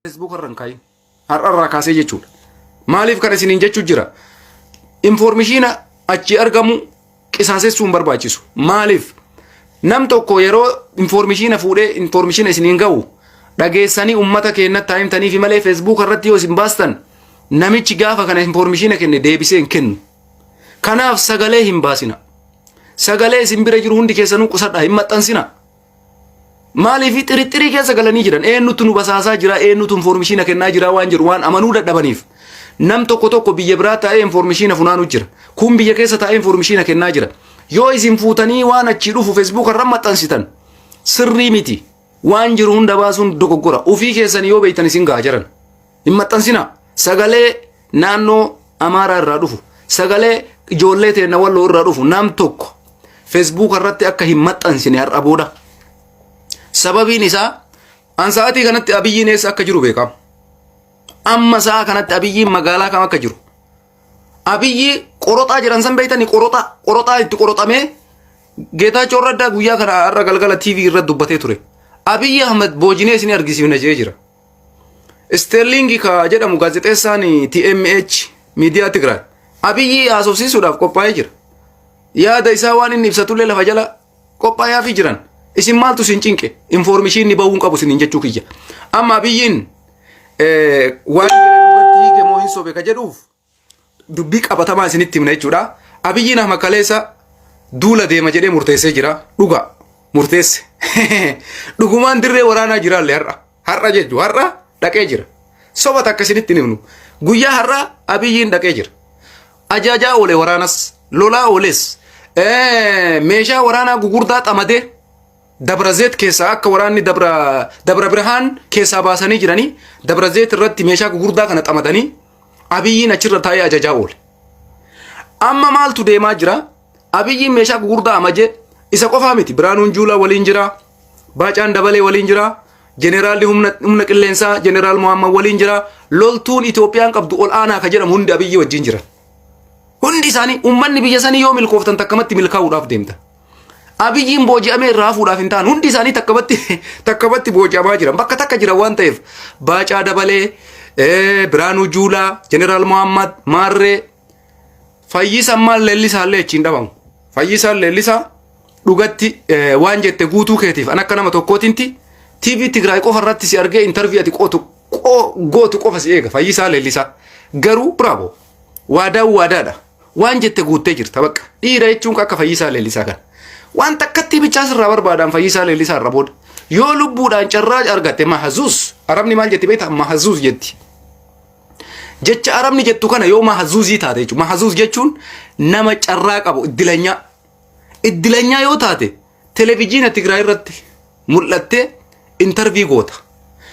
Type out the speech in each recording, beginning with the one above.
Facebook irra hin kaayin. Har'a irraa kaasee jechuudha. Maaliif kana isiniin jechuu jira? Informishiina achi argamu qisaasessuu hin barbaachisu. Maaliif? Nam tokko yeroo informishiina fuudhee informishiina isiniin ga'u dhageessanii uummata keenyatti haa himtaniifi malee Facebook irratti yoo isin baastan namichi gaafa kana informishiina kenne deebisee hin kennu. Kanaaf sagalee hin baasina. Sagalee isin bira jiru hundi keessanuu qusadhaa hin maxxansina. Maaliif xirixxirii keessa galanii jiran eenyutu nu basaasaa jira eenyutu informishiina kennaa jira waan jedhu waan amanuu dadhabaniif. Nam tokko tokko biyya biraa taa'ee informishiina funaanuu jira. Kun biyya keessa taa'ee informishiina kennaa jira. Yoo isin fuutanii waan achii dhufu Facebook irra maxxansitan sirrii miti. Waan jiru hunda baasuun dogoggora. Ofii keessanii yoo beektan isin gahaa jiran. Hin maxxansinaa. Sagalee naannoo Amaaraa irraa dhufu, sagalee ijoollee teenna Walloo irraa dhufu nam tokko Facebook irratti akka hin maxxansine har'a booda. Sababiin isaa an sa'aatii kanatti Abiyyiin eessa akka jiru beekama. Amma sa'a kanatti Abiyyiin magaalaa kam akka jiru. Abiyyi qoroxaa jedhan san beektanii qoroxaa qoroxaa itti qoroxamee Geetaachoo Raddaa guyyaa kana har'a galgala TV irratti dubbatee ture. Abiyyi Ahmed boojinee isin argisiifna jedhee jira. Isteerliingi ka jedhamu gaazexeessaan TMH miidiyaa Tigraay Abiyyi haasofsiisuudhaaf qophaa'ee jira. Yaada isaa waan inni ibsatullee lafa jala qophaa'eefii jiran. Isin maaltu isin cinqe? Infoormishiinni bahuu hin qabu isiniin jechuu kiyya. Amma Abiyyiin waan jedhe dhugatti hiike moo hin sobe ka jedhuuf dubbii qabatamaa isinitti himna jechuudha. Abiyyiin Ahmad kaleessa duula deema jedhee murteessee jira. Dhuga murteesse. Dhugumaan dirree waraanaa jiraallee har'a. Har'a jechuun har'a dhaqee jira. Soba takka isinitti hin himnu. Guyyaa har'a Abiyyiin dhaqee jira. Ajaajaa oole waraanas, lolaa ooles, meeshaa waraanaa gugurdaa xamadee Dabra Zeet keessaa akka waraanni Dabra Dabra Birhaan keessaa baasanii jiranii Dabra Zeet irratti meeshaa gugurdaa kana xamadanii Abiyyiin achirra taa'ee ajajaa oole. Amma maaltu deemaa jira? Abiyyiin meeshaa gugurdaa amajee isa qofaa miti. Biraanuun Juulaa waliin jira. Baacaan Dabalee waliin jira. Jeneraalli humna qilleensaa Jeneraal Muhammad waliin jira. Loltuun Itoophiyaan qabdu ol aanaa ka jedhamu hundi Abiyyii wajjin jiran. Hundi isaanii uummanni biyya sanii yoo milkooftan takkamatti milkaa'uudhaaf deemta. Abiyyiin booji'amee irraa hafuudhaaf hin ta'an hundi isaanii takkamatti takkamatti booji'amaa jiran bakka takka jiran waan ta'eef Baacaa Dabalee, Biraanuu Juulaa, Jeneraal Muhammad, Maarree, Fayyisaan maal Leellisaallee achiin dhabamu. Fayyisaan Leellisaa dhugatti waan jette guutuu keetiif an akka nama tokkootinti TV Tigraay qofa irratti si argee intarvii ati qootu gootu qofa si eega Fayyisaa Leellisaa. Garuu bravo waadaan waadaadha. Waan jette guuttee jirta bakka. Dhiira jechuun akka Fayyisaa Leellisaa kana. Waan takkatti bichaa sirraa barbaadan Fayyisaa Leellisaa irra booda. Yoo lubbuudhaan carraa argatte mahazuus Arabni maal jetti beektaa mahazuus jetti. Jecha Arabni jettu kana yoo mahazuuzii taate jechuudha. Mahazuuz jechuun nama carraa qabu iddilanyaa. Iddilanyaa yoo taate televijiina Tigraay irratti mul'attee intarvii goota.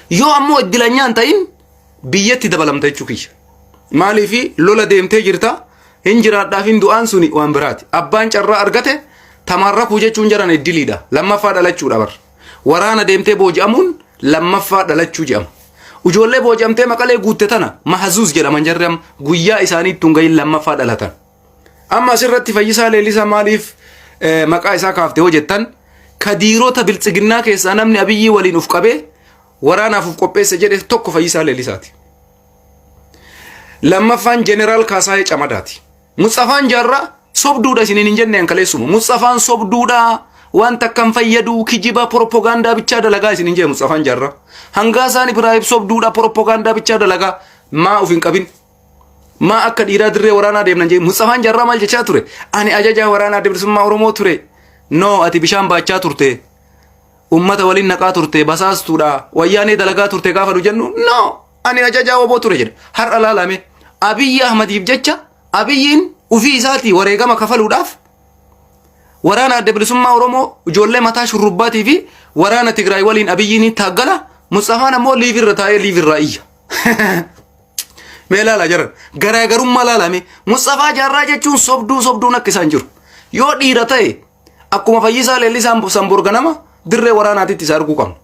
Yoo ammoo iddilanyaa hin ta'in biyyatti dabalamta jechuu kiyya. Maaliif lola deemtee jirta hin jiraadhaaf hin du'aan suni waan biraati. Abbaan carraa argate tamaarrakuu jechuun jaran iddiliidha. Lammaffaa dhalachuudha bar. Waraana deemtee booji'amuun lammaffaa dhalachuu jedhama. Ijoollee booji'amtee Maqalee guutte tana mahazuuz jedhaman jarri amma guyyaa isaanii ittuun gahin lammaffaa dhalatan. Amma asirratti Fayyisaa Leellisaa maaliif maqaa isaa kaafte hoo jettan kadiirota biltsiginnaa keessaa namni Abiyyii waliin uf qabee waraanaaf uf qopheesse jedhe tokko Fayyisaa Leellisaati. Lammaffaan Jeneraal Kaasaayee Camadaati. Mutsafaan Jaarraa sobduudha isiniin hin jenne kaleessuma. Mutsafaan sobduudha waan takka hin fayyadu kijiba propagaandaa bichaa dalagaa isiniin jedhe Mutsafaan Jaarraa. Hangaasaan Ibraahim sobduudha propagaandaa bichaa dalagaa maa uf hin qabin. Maa akka dhiiraa dirree waraanaa deemnan jee Mutsafaan Jaarraa maal jechaa ture? Ani ajajaa waraanaa adda bilisummaa Oromoo ture. No ati bishaan baachaa turte. Ummata waliin naqaa turte basaastuudha. Wayyaanee dalagaa turte gaafa nu jennu no ani ajajaa woboo ture jedha. Har'a laalame Abiyyi Ahmadiif jecha Abiyyiin ufii isaatii wareegama kafaluudhaaf waraana adda bilisummaa Oromoo ijoollee mataa shurrubbaatii fi waraana Tigraay waliin Abiyyiin taaggala Mutsafaan ammoo liivirra taa'ee liivirraa iyya. Mee laala jaran garaagarummaa laalame Mutsafaa Jaarraa jechuun sobduu sobduun akka isaan jiru. Yoo dhiira ta'e akkuma Fayyisaa Leellisaan Sanboor ganama dirree waraanaatitti isa arguu qabna.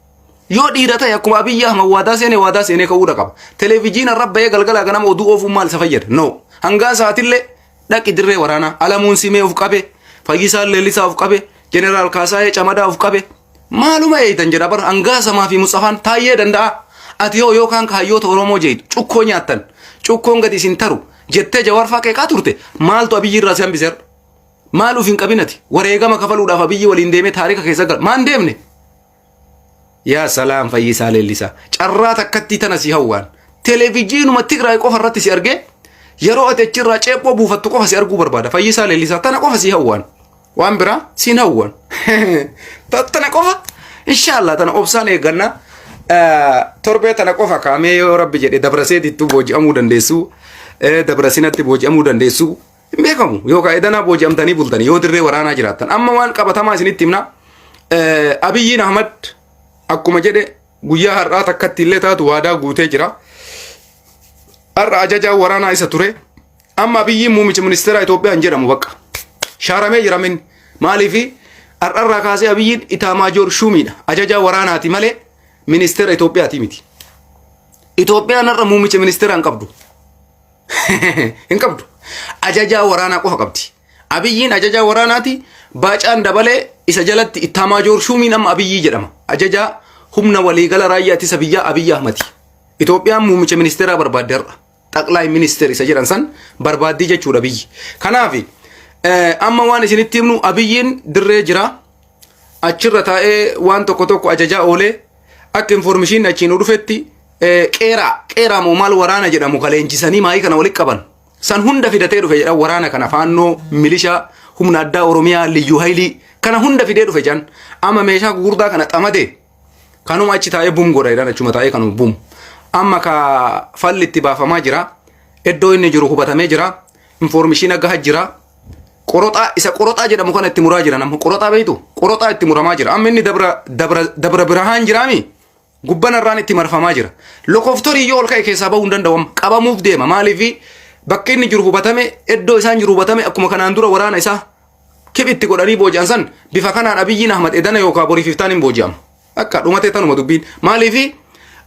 Yoo dhiira ta'e akkuma Abiyyi Ahmad waadaa seenee waadaa seenee ka'uudha qaba. Televijiina irra bahee galgalaa ganama oduu oofuun maal isa fayyada? No. Hangaa sa'aatillee dhaqi dirree waraanaa. Alamuun Simee of qabe, Fayyisaan Leellisaa of qabe, Jeneraal Kaasaayee Camadaa of qabe. Maaluma eeytan jedha bar hangaa samaa fi Mutsafaan taayyee danda'a. Ati hoo yookaan ka hayyoota Oromoo jeetu cukkoo nyaattan cukkoon gadi isin taru jettee Jawaar faa qeeqaa turte maaltu Abiyyi irraa si hambise har'a? Maal uf hin qabin ati? Wareegama kafaluudhaaf Abiyyi waliin deemee taarika keessa gala. Maan deemne? Yaa salaam Fayyisaa Leellisaa. Carraa takkattii tana si hawwaan. Televijiinuma Tigraay qofa irratti si argee yeroo ati achirraa ceephoo buufattu qofa si arguu barbaada. Fayyisaa Leellisaa tana qofa si hawwaan. Waan biraa siin hawwan. Tana qofa inshaallah tana obsaan eegganna. Torbee tana qofa kaamee yoo rabbi jedhe dabraseetittuu booji'amuu dandeessu. Dabrasinatti booji'amuu dandeessu. Hin beekamu yookaan edanaa booji'amtanii bultanii yoo dirree waraanaa jiraattan. Amma waan qabatamaa isinitti himna. Abiyyiin Ahmad akkuma jedhe guyyaa har'aa takkatti illee taatu waadaa guutee jira. Har'a ajajaa waraanaa isa ture. Amma Abiyyiin muummicha ministeeraa Itoophiyaa hin jedhamu bakka. Shaaramee jira minni. Maaliif har'arraa kaasee Abiyyiin Itaamaajoor Shuumiidha. Ajajaa waraanaati malee ministeera Itoophiyaati miti. Itoophiyaan har'a muummicha ministeeraa hin qabdu. Hin qabdu. Ajajaa waraanaa qofa qabdi. Abiyyiin ajajaa waraanaati. Baacaan dabalee isa jalatti Ittaamaajoor Shuumiin amma Abiyyii jedhama. Ajajaa humna waliigala raayyaa ittisa biyyaa Abiyyi Ahmadi. Itoophiyaan muummicha ministeeraa barbaadde har'a. Xaqlaay ministeer isa jedhan san barbaaddii jechuudha biyyi. Kanaaf amma waan isinitti himnu Abiyyiin dirree jira. Achirra taa'ee waan tokko tokko ajajaa oolee akka informishiin achiin nu dhufetti qeeraa qeeraa moo maal waraana jedhamu ka leenjisanii maayii kana walitti qaban. San hunda fidatee dhufe jedhan waraana kana faannoo milishaa humna addaa Oromiyaa liyyuu haayilii kana hunda fidee dhufe jedhan. Amma meeshaa gugurdaa kana xamadee Kanuma achi taa'ee bum godha jedhan achuma taa'ee kanuma bum. Amma ka falli itti baafamaa jira. Iddoo inni jiru hubatamee jira. Infoormishiina gaha jira. Qoroxaa isa qoroxaa jedhamu kana itti muraa jira nama. Qoroxaa beektu? Qoroxaa itti muramaa jira. Amma inni dabra dabra dabra birahaan jiraami. Gubbanarraan itti marfamaa jira. Lokoftorii yoo ol ka'e keessaa bahuu hin danda'u amma. Qabamuuf deema. Maaliif bakki inni jiru hubatame iddoo isaan jiru hubatame akkuma kanaan dura waraana isaa kib itti godhanii booji'an san bifa kanaan Abiyyiin Ahmad edana yookaan boriif iftaan hin booji'ama. Akka dhumatee tanuma dubbiin. Maaliif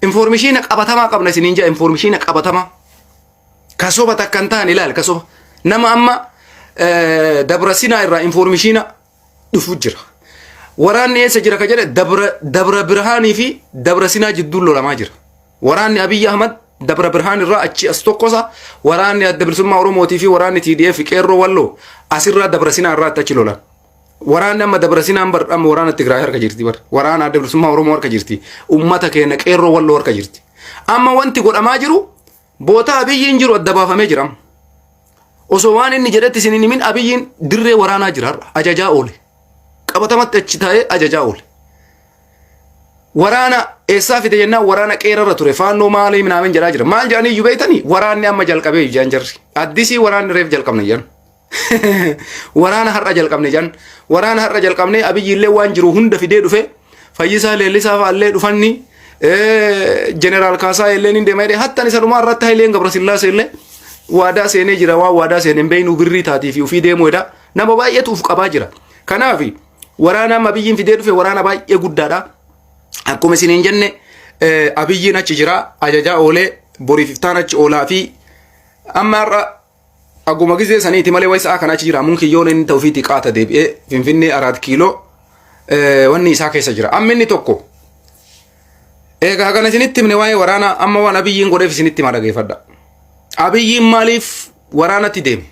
informishiina qabatamaa qabna isiniin jedha informishiina qabatamaa. Kasoba takka hin taane ilaali kasoba. Nama amma Dabra Sinaa irraa informishiina dhufu jira. Waraanni eessa jira ka jedhe Dabra Birhaanii fi Dabra Sinaa jidduun lolamaa jira. Waraanni Abiyyi Ahmad Dabra Birhaan irraa achi as tokkosa waraanni Adda Bilisummaa Oromootii fi waraanni TDF Qeerroo Walloo asirraa Dabra Sinaa irraatti achi lolan. Waraanni amma Dabra Sinaan bar amma waraana Tigraay harka jirti bar. Waraana Adda Bilisummaa Oromoo harka jirti. Ummata keenya Qeerroo Walloo harka jirti. Amma wanti godhamaa jiru boota Abiyyiin jiru adda baafamee jira. amma. Osoo waan inni jedhetti isin hin himin Abiyyiin dirree waraanaa jira har'a ajajaa oole. Qabatamatti achi taa'ee ajajaa oole. Waraana eessaa fide jennaan waraana qeerarra ture faannoo maalii minaamin jedhaa jira. Maal jedhanii iyyuu beektanii waraanni amma jalqabee jedhan jarri. Addisii waraanni reef jalqabne jedhan. Waraana har'a jalqabne jedhan. Waraana har'a jalqabne Abiyyi illee waan jiru hunda fidee dhufe. Fayyisaa Leellisaa fa'aa illee dhufanni. Jeneraal Kaasaa illee ni deema jedhee hattan isa dhumaa irratti Hayileen Gabrasillaasee illee waadaa seenee jira waan waadaa seenee hin beeknu birrii taatii fi ofii deemuu jedha. Nama baay'eetu uf qabaa jira. Kanaaf Waraana amma Abiyyiin fidee dhufe waraana baay'ee guddaadha. Akkuma isiniin jenne Abiyyiin achi jira ajajaa oolee boriif iftaan achi oolaa fi amma har'a aguma gizee saniiti malee wayi sa'a kana achi jira mun kiyyoon inni ta'u ofiitii qaata deebi'ee Finfinnee Araat Kiiloo wanni isaa keessa jira. Amma inni tokko egaa kana isinitti himne waa'ee waraanaa amma waan Abiyyiin godheef isinitti himaa dhageeffadha. Abiyyiin maaliif waraanatti deeme?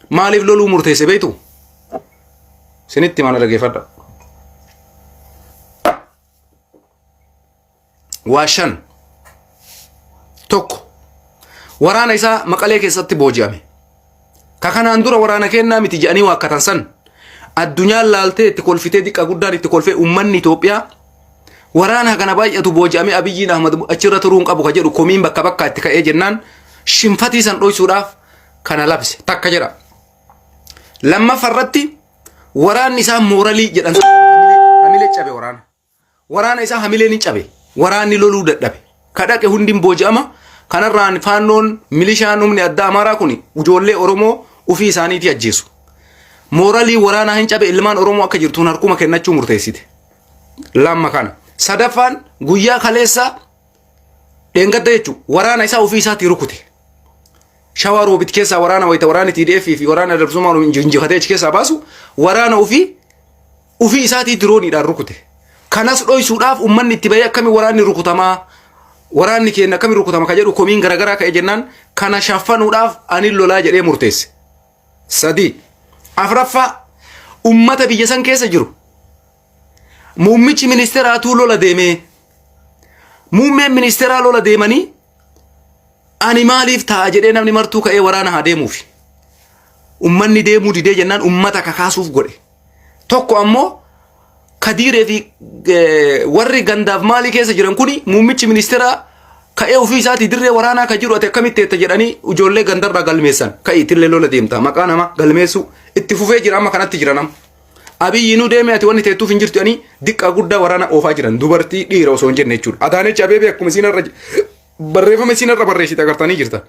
Maaliif loluu murteesse beektu? Isinitti mana dhageeffadha. Waa shan. Tokko. Waraana isaa Maqalee keessatti booji'ame. Ka kanaan dura waraana kennaa miti jedhanii waakkatan san addunyaan laaltee itti kolfitee diqqa guddaan itti kolfee uummanni Itoophiyaa waraana kana baay'atu booji'amee Abiyyiin Ahmad achirra turuu hin qabu ka jedhu komiin bakka bakkaa itti ka'ee jennaan shinfatii san dhoysuudhaaf kana labse takka jedha. Lammaffaa irratti waraanni isaa mooralii jedhan hamilee cabe waraana. Waraana isaa hamileen ni cabe. Waraanni loluu dadhabe. Ka dhaqe hundi hin booji'ama. Kanarraan faannoon milishaan humni addaa Amaaraa kun ijoollee Oromoo ofii isaaniitii ajjeesu. Mooralii waraanaa hin cabe ilmaan Oromoo akka jirtuun harkuma kennachuu murteessite. Lamma kana. Sadaffaan guyyaa kaleessa dheengadda jechuun waraana isaa ofii isaatii rukute. Shawaa Roobit keessaa waraana wayita waraanni TDF fi waraana Dabsummaa Oromoo injifatee achi keessaa baasu waraana ofii ofii isaatii dirooniidhaan rukute. Kanas dhoysuudhaaf uummanni itti bahee akkamiin waraanni rukutamaa Waraanni keenya akkamiin rukutama ka jedhu komiin garaagaraa ka'e jennaan kana shaffanuudhaaf ani lolaa jedhee murteesse. Sadii. Afraffaa, ummata biyya san keessa jiru. Muummichi ministeeraatuu lola deemee, muummeen ministeeraa lola deemanii, ani maaliif taa'a jedhee namni martuu ka'ee waraana haa deemuufi. Ummanni deemuu didee jennaan ummata kakaasuuf godhe. Tokko ammoo Kadiiree fi warri gandaaf maalii keessa jiran kuni muummichi ministeeraa ka'ee ofii isaatii dirree waraanaa ka jiru ati akkamitti teetta jedhanii ijoollee gandarraa galmeessan, ka'ii itillee lola deemta, maqaa nama galmeessuu itti fufee jira. Amma kanatti jira nama. Abiyyi nu deeme, ati wanni teettuuf hin jirtu jedhanii diqqaa guddaa waraana oofaa jiran, dubartii dhiira osoo hin jenne jechuudha. Adaanech Abeebee akkuma isiin irra barreeffama isiin irra barreessite agartanii jirta.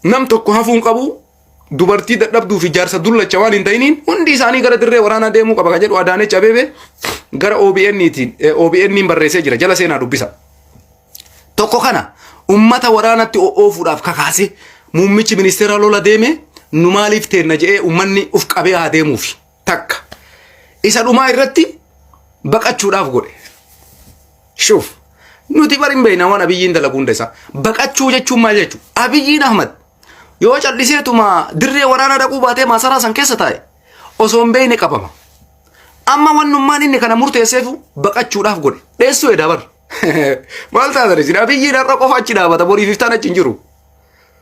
Nam tokko hafuu hin qabu, dubartii dadhabduu fi jaarsa dullacha waan hin ta'iniin hundi isaanii gara dirree waraanaa deemuu qaba kan jedhu Adaanech Abeebee gara OBN-tiin OBN barreessee jira, jala seenaa dubbisa. Tokko kana ummata waraanatti oofuudhaaf kakaase, muummichi ministeera lola deeme, nu maaliif teenna jedhee ummanni uf qabee haa deemuufi. Takka. Isa dhumaa irratti baqachuudhaaf godhe. Shuuf. Nuti bari hin beekna waan Abiyyiin dalagu hunda isaa. Baqachuu jechuun maal jechuudha? Abiyyiin Ahmad yoo calliseetuma dirree waraanaa dhaquu baatee maasaraa san keessa taa'e osoo hin beekne qabama. Amma wannummaan inni kana murteesseefu baqachuudhaaf godhe. Dheessuu edaa bar. Maal taatan isin? Abiyyiin har'a qofa achi dhaabata, boriif iftaan achi hin jiru.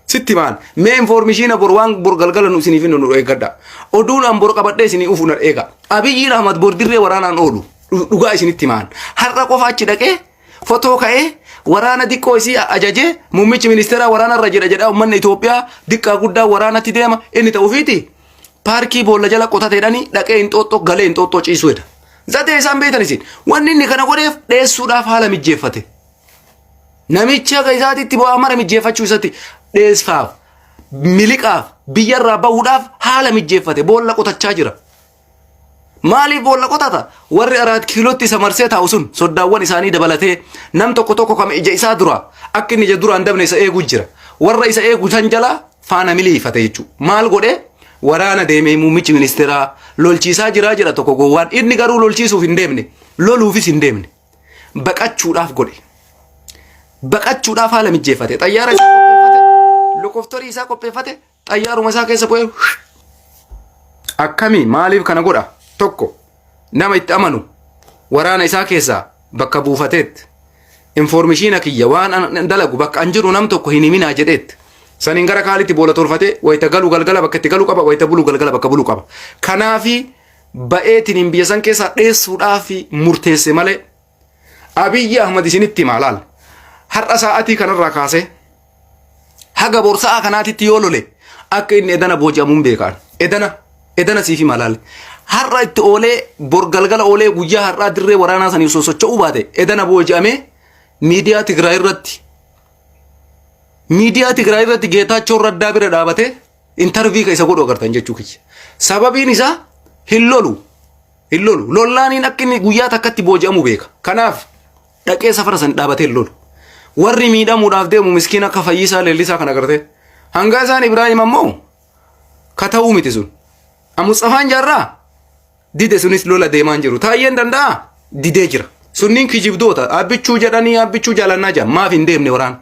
Sitti maan mee information bor waan bor galgala nu isiniif nu eeggadha. Oduun an bor qabadhee isinii ufu na eega. Abiyyiin Ahmad bor dirree waraanaan oolu. Dhugaa isinitti maan. Har'a qofa achi dhaqee fotoo ka'ee waraana diqqoo isii ajajee, muummichi ministeeraa waraana irra jedha jedhaa, uummanni Itoophiyaa diqqaa guddaa waraanatti deema, inni ta'uufiiti paarkii boolla jala qotateedhani dhaqee Inxooxxoo galee Inxooxxoo ciisuu jedha. Zatee isaan beektan isin. Wanni inni kana godheef dheessuudhaaf haala mijjeeffate. Namichi akka isaatitti bu'aa mara mijjeeffachuu isatti dheessaaf, miliqaaf, biyyarraa bahuudhaaf haala mijjeeffate, boolla qotachaa jira. Maaliif boolla qotata? Warri Araat Kiilootti isa marsee taa'u sun soddaawwan isaanii dabalatee nam tokko tokko kam ija isaa dura akka inni ija duraan dabne isa eeguu jira. Warra isa eegu san jala faana miliifate jechuudha. Maal godhee? Waraana deemee muummichi ministeeraa lolchiisaa jiraa jedha tokko gowwaan. Inni garuu lolchiisuuf hin deemne, loluufis hin deemne. Baqachuudhaaf godhe. Baqachuudhaaf haala mijjeeffate. Xayyaara isaa qopheeffate, lokoftorii isaa qopheeffate, xayyaaruma isaa keessa bu'ee. Akkamii maaliif kana godha? Tokko, nama itti amanu waraana isaa keessaa bakka buufateetti. Information kiyya waan an dalagu, bakka an jiru nam tokko hin himinaa jedheetti. Saniin gara kaalitti boola tolfatee wayita galu galgala bakka itti galu qaba, wayita bulu galgala bakka bulu qaba. Kanaafi ba'eetiin biyya san keessaa dheessuudhaaf murteesse malee Abiyyi Ahmad isinitti himaa laal. Har'a sa'aatii kanarraa kaasee haga bor sa'a kanaatitti yoo lole akka inni edana booji'amuun beekaan. Edana edana siif himaa laal. Har'a itti oolee, bor galgala oolee, guyyaa har'aa dirree waraanaa sanii osoo socho'uu baate edana booji'amee miidiyaa Tigraay irratti Geetaachoon Raddaa bira dhaabatee interview ka isa godhu agartan jechuu kiyya. Sababiin isaa hin lolu. Hin lolu. Lollaaniin akka inni guyyaa takkatti booji'amu beeka. Kanaaf dhaqee safara san dhaabatee hin lolu. Warri miidhamuudhaaf deemu miskiina akka Fayyisaa Leellisaa kan agartee. Hanga isaan Ibraahim ammoo ka ta'uu miti sun. Amutsafaan Jaarraa dide, sunis lola deemaa hin jiru. Taayyeen Danda'a didee jira. Sunniin kijibdoota, Abbichuu jedhanii Abbichuu jaalannaa jedhan, maaf hin deemne waraana?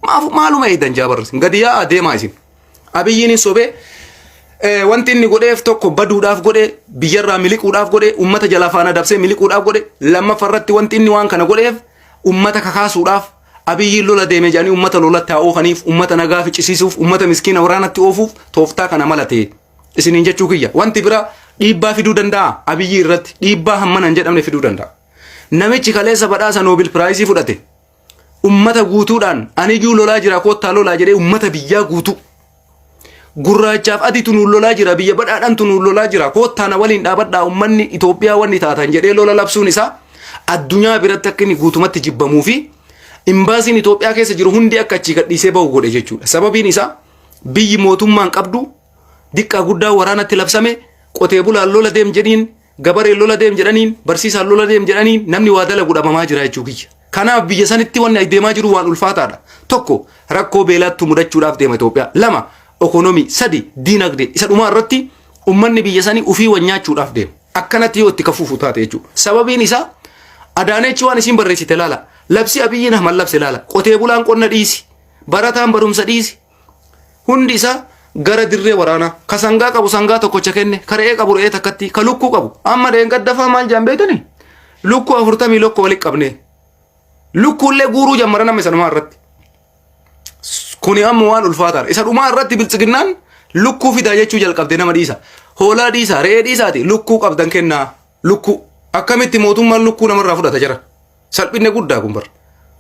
Maaf maaluma eedan jaabarri gadi yaa'aa deemaa isin. Abiyyiin hin sobee. Wanti inni godheef tokko baduudhaaf godhe, biyyarraa miliquudhaaf godhe, ummata jalaa faana dabsee miliquudhaaf godhe. Lammaffaa irratti wanti inni waan kana godheef ummata kakaasuudhaaf, Abiyyiin lola deeme jedhanii ummata lolatti haa oofaniif, ummata nagaa ficcisiisuuf, ummata miskiina waraanatti oofuuf tooftaa kana malate isiniin jechuu kiyya. Wanti bira dhiibbaa fiduu danda'a, Abiyyii irratti dhiibbaa hammana hin jedhamne fiduu danda'a. Namichi kaleessa badhaasa Nobel Prize fudhate ummata guutuudhaan aniyyuu lolaa jira, koottaa lolaa jedhee, ummata biyyaa guutuu gurraachaaf adiitu nuun lolaa jira, biyya badhaadhantu nuun lolaa jira, koottaa na waliin dhaabadhaa ummanni Itoophiyaa wanni taatan jedhee lola labsuun isaa addunyaa biratti akka inni guutumatti jibbamuu fi imbaasiin Itoophiyaa keessa jiru hundi akka achii gadhiisee bahu godhe jechuudha. Sababiin isaa biyyi mootummaan qabdu, diqqaa guddaa waraanatti labsame, qotee bulaan lola deem jedhiin, gabareen lola deem jedhaniin, barsiisaan lola deem jedhaniin, namni waa dalagu dhabamaa jira jechuu kiyya. Kanaaf biyya sanitti wanni deemaa jiru waan ulfaataadha. Tokko, rakkoo beelaattu mudachuudhaaf deema Itoophiyaa. Lama, okonomii. Sadi, diinagdee. Isa dhumaa irratti ummanni biyya sanii ufii wan nyaachuudhaaf deema. Akkanatti yoo itti kafuufu taate jechuudha. Sababiin isaa Adaanechi waan isiin barreessite laala. Labsi Abiyyiin Ahmad labse laala. Qotee bulaan qonna dhiisi. Barataan barumsa dhiisi. Hundi isaa gara dirree waraanaa. Ka sangaa qabu sangaa tokkocha kenne, ka re'ee qabu re'ee takkatti, ka lukkuu qabu. Amma dheengadda maal jaan beektani? Lukkuu afurtamii lokko walitti qabne. Lukkuullee guuruu jammara nama isa dhumaa irratti. Kuni amma waan ulfaataadha. Isa dhumaa irratti biltsiginnaan lukkuu fidaa jechuu jalqabde nama dhiisa. Hoolaa dhiisa, re'ee dhiisaati lukkuu qabdan kennaa. Lukkuu. Akkamitti mootummaan lukkuu namarraa fudhata jara? Salphinni guddaa kun bara.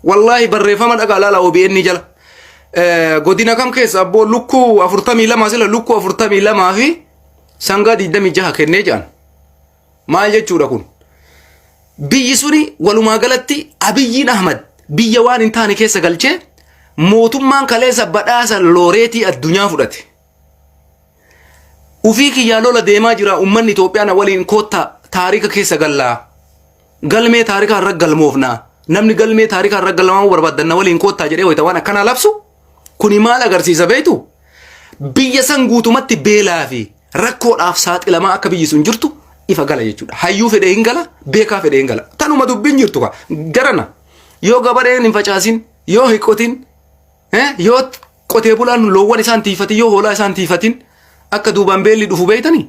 Wallaahi barreeffama dhagaa laala OBN jala. Godina kam keessa abboo lukkuu 42 sila lukkuu 42 fi sangaa 26 kennee jedhan. Maal jechuudha kun? Biyyi suni walumaa galatti Abiyyiin Ahmad biyya waan hin taane keessa galchee mootummaan kaleessa badhaasa looreetii addunyaa fudhate. Ufii kiyyaa lola deemaa jira uummanni Itoophiyaa na waliin koottaa taarika keessa gallaa. Galmee taarikaa irra galmoofnaa. Namni galmee taarikaa irra galmaamuu barbaaddan na waliin koottaa jedhee wayita waan akkanaa labsu kuni maal agarsiisa beektu? Biyya san guutumatti beelaa fi rakkoodhaaf saaxilamaa akka biyyi sun jirtu ifa gala jechuudha. Hayyuu fedhee hin gala, beekaa fedhee hin gala. Tanuma dubbiin jirtu ka. Garana yoo gabareen hin facaasin, yoo hin qotin, yoo qotee bulaan loowwan isaan tiifatin, yoo hoolaa isaan tiifatin akka duubaan beelli dhufu beeytanii?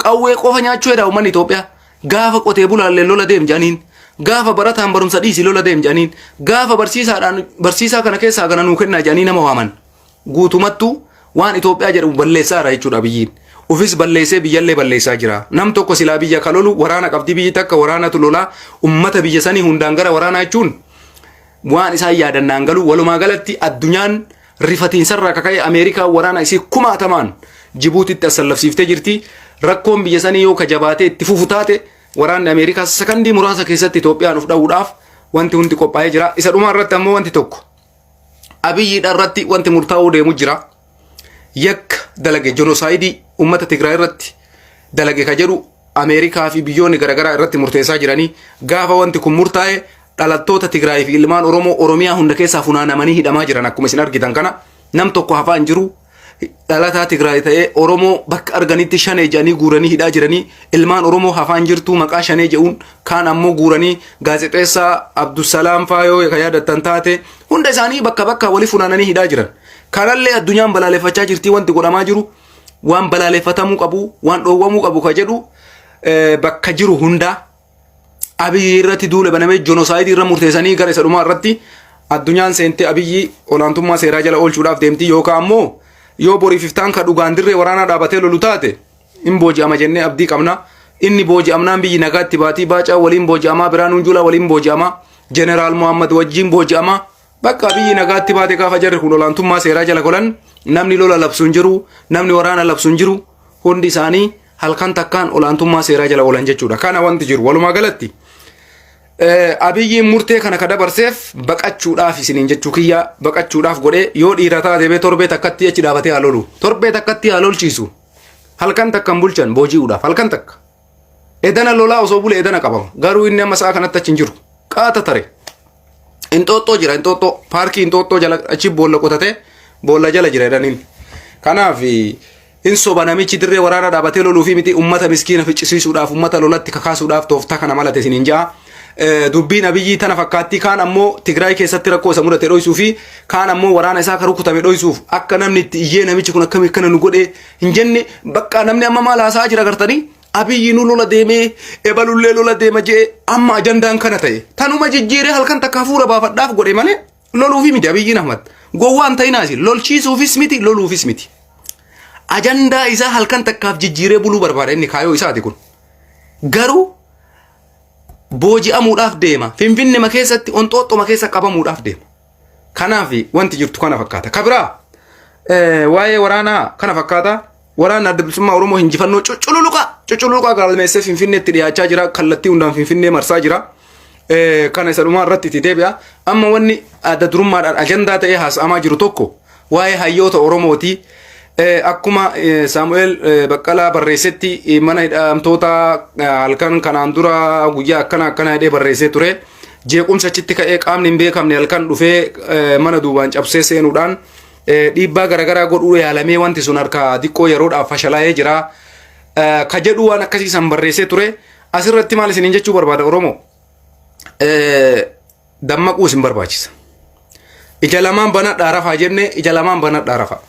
Qawwee qofa nyaachuu jedha uummanni Itoophiyaa. Gaafa qotee bulaallee lola deem jedhaniin, gaafa barataan barumsa dhiisi lola deem jedhaniin, gaafa barsiisaadhaan barsiisaa kana keessaa kana nuu kennaa jedhanii nama waaman. Guutumattuu waan Itoophiyaa jedhamu balleessaara jechuudha biyyiin. Ufis balleessee biyyallee balleessaa jira. Nam tokko silaa biyya ka lolu waraana qabdi biyyi takka waraanatu lolaa ummata biyya sanii hundaan gara waraanaa jechuun waan isaan yaadannaan galu. Walumaa galatti addunyaan rifatiinsarraa kaka'e Ameerikaan waraana isii kumaatamaan Jibuutitti as sallafsiiftee jirti. Rakkoon biyya sanii yoo ka jabaatee itti fufu taate waraanni Ameerikaa sakandii muraasa keessatti Itoophiyaan of dha'uudhaaf wanti hundi qophaa'ee jira. Isa dhumaa irratti ammoo wanti tokko Abiyyiidha irratti wanti murtaa'uu deemu jira. Yakka dalage jonosaayidii uummata Tigraay irratti dalage ka jedhu Ameerikaa fi biyyoonni garaagaraa irratti murteessaa jiranii gaafa wanti kun murtaa'e dhalattoota Tigraay fi ilmaan Oromoo Oromiyaa hunda keessaa funaanamanii hidhamaa jiran akkuma isin argitan kana nam tokko hafaa hin jiru. Dhalataa Tigraay ta'ee Oromoo bakka arganitti shanee jedhanii guuranii hidhaa jiranii ilmaan Oromoo hafaan jirtu maqaa shanee jedhuun kaan ammoo guuranii gaazexeessaa Abdusalaam Faayoo kan yaadattan taate hunda isaanii bakka bakka walii funaananii hidhaa jiran. Kanallee addunyaan balaaleffachaa jirtii wanti godhamaa jiru waan balaaleffatamuu qabu waan dhoowwamuu qabu ka jedhu bakka jiru hundaa Abiyyi irratti duula banamee jonosaayidii irra murteessanii gara isa dhumaa irratti addunyaan seentee Abiyyi olaantummaa seeraa jala oolchuudhaaf deemti yookaan ammoo yoo boriif iftaan ka dhugaan dirree waraanaa dhaabatee lolu taate hin booji'ama jennee abdii qabna. Inni booji'amnaan biyyi nagaatti baatii Baacaa waliin booji'amaa Biraanuun Juulaa waliin booji'amaa Jeneraal Muhammad wajjin booji'amaa bakka biyyi nagaatti baate gaafa jarri kun olaantummaa seeraa jala golan namni lola labsu hin jiru namni waraana labsu hin jiru hundi isaanii halkan takkaan olaantummaa seeraa jala oolan jechuudha. Kana wanti jiru walumaa galatti Abiyyiin murtee kana ka dabarseef baqachuudhaaf isiniin jechuu kiyya baqachuudhaaf godhee yoo dhiira taate bee torbee takkatti achi dhaabatee haa lolu. Torbee takkatti haa lolchiisu. Halkan takkan bulchan booji'uudhaaf halkan takka. Edana lolaa osoo bule edana qabama. Garuu inni amma sa'a kanatti achi hin jiru. Qaata tare. Inxooxxoo jira Inxooxxoo paarkii Inxooxxoo jala achi boolla qotatee boolla jala jira jedhaniin. Kanaaf hin soba namichi dirree waraanaa dhaabatee loluu fi miti ummata miskiina ficcisiisuudhaaf ummata lolatti kakaasuudhaaf tooftaa kana malate isiniin ja'a. Dubbiin Abiyyii tana fakkaattii kaan ammoo Tigraay keessatti rakkoo isa mudate dhoysuu fi kaan ammoo waraana isaa kan rukutame dhoysuuf akka namni itti iyyee namichi kun akkamii akkana nu godhe hin jenne bakka namni amma maal haasa'aa jira gartanii Abiyyi nu lola deemee ebalullee lola deema jee amma ajandaan kana ta'e tanuma jijjiiree halkan takka hafuura baafadhaaf godhe malee loluufi miti Abiyyiin Ahmad gowwaan ta'inaa isin lolchiisuufis miti loluufis miti ajandaa isaa halkan takkaaf jijjiiree buluu barbaada inni kaayoo isaati kun garuu booji'amuudhaaf deema finfinnema keessatti onxooxxoma keessa qabamuudhaaf deema Kanaaf wanti jirtu kana fakkaata. Ka biraa waa'ee waraanaa kana fakkaata. Waraanni Adda Bilisummaa Oromoo injifannoo cuccululuqaa cuccululuqaa galmeessee Finfinneetti dhiyaachaa jira. Kallattii hundaan Finfinnee marsaa jira. Kana isa dhumaa irratti itti deebi'a. Amma wanni adda durummaadhaan ajandaa ta'ee haasa'amaa jiru tokko waa'ee hayyoota Oromooti. Akkuma Saamu'eel Baqqalaa barreessetti mana hidhamtoota halkan kanaan dura guyyaa akkana akkana jedhee barreessee ture. Jeequmsa achitti ka'ee qaamni hin beekamne halkan dhufee mana duubaan cabsee seenuudhaan dhiibbaa garaagaraa godhuu yaalamee wanti sun harka diqqoo yeroodhaaf fashalaa'ee jira. Ka jedhu waan akkasii san barreessee ture. Asirratti maal isiniin jechuu barbaada Oromoo? Dammaquu isin barbaachisa. Ija lamaan banadhaa rafaa jenne, ija lamaan banadhaa rafaa.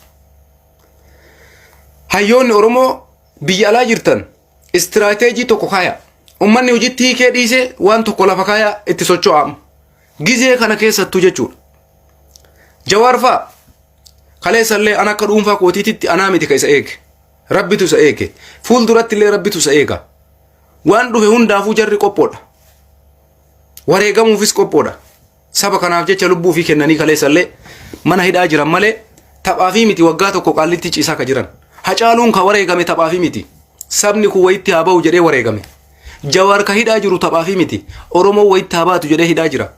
Hayyoonni Oromoo biyya alaa jirtan istiraateejii tokko kaaya. Uummanni hojiitti hiikee dhiisee waan tokko lafa kaaya, itti socho'amu. Gizee kana keessattuu jechuudha. Jawaar fa'a kaleessallee an akka dhuunfaa kootiititti anaa miti ka isa eege. Rabbitu isa eege. Fuulduratti illee Rabbitu isa eega. Waan dhufe hundaafuu jarri qophoodha. Wareegamuufis qophoodha. Saba kanaaf jecha lubbuu ofii kennanii kaleessallee mana hidhaa jiran malee taphaafii miti waggaa tokko qaallitti ciisaa ka jiran. Hacaaluun ka wareegame taphaafii miti. Sabni kun wayitti haa ba'u jedhee wareegame. Jawaar ka hidhaa jiru taphaafii miti. Oromoo wayitti haa baatu jedhee hidhaa jira.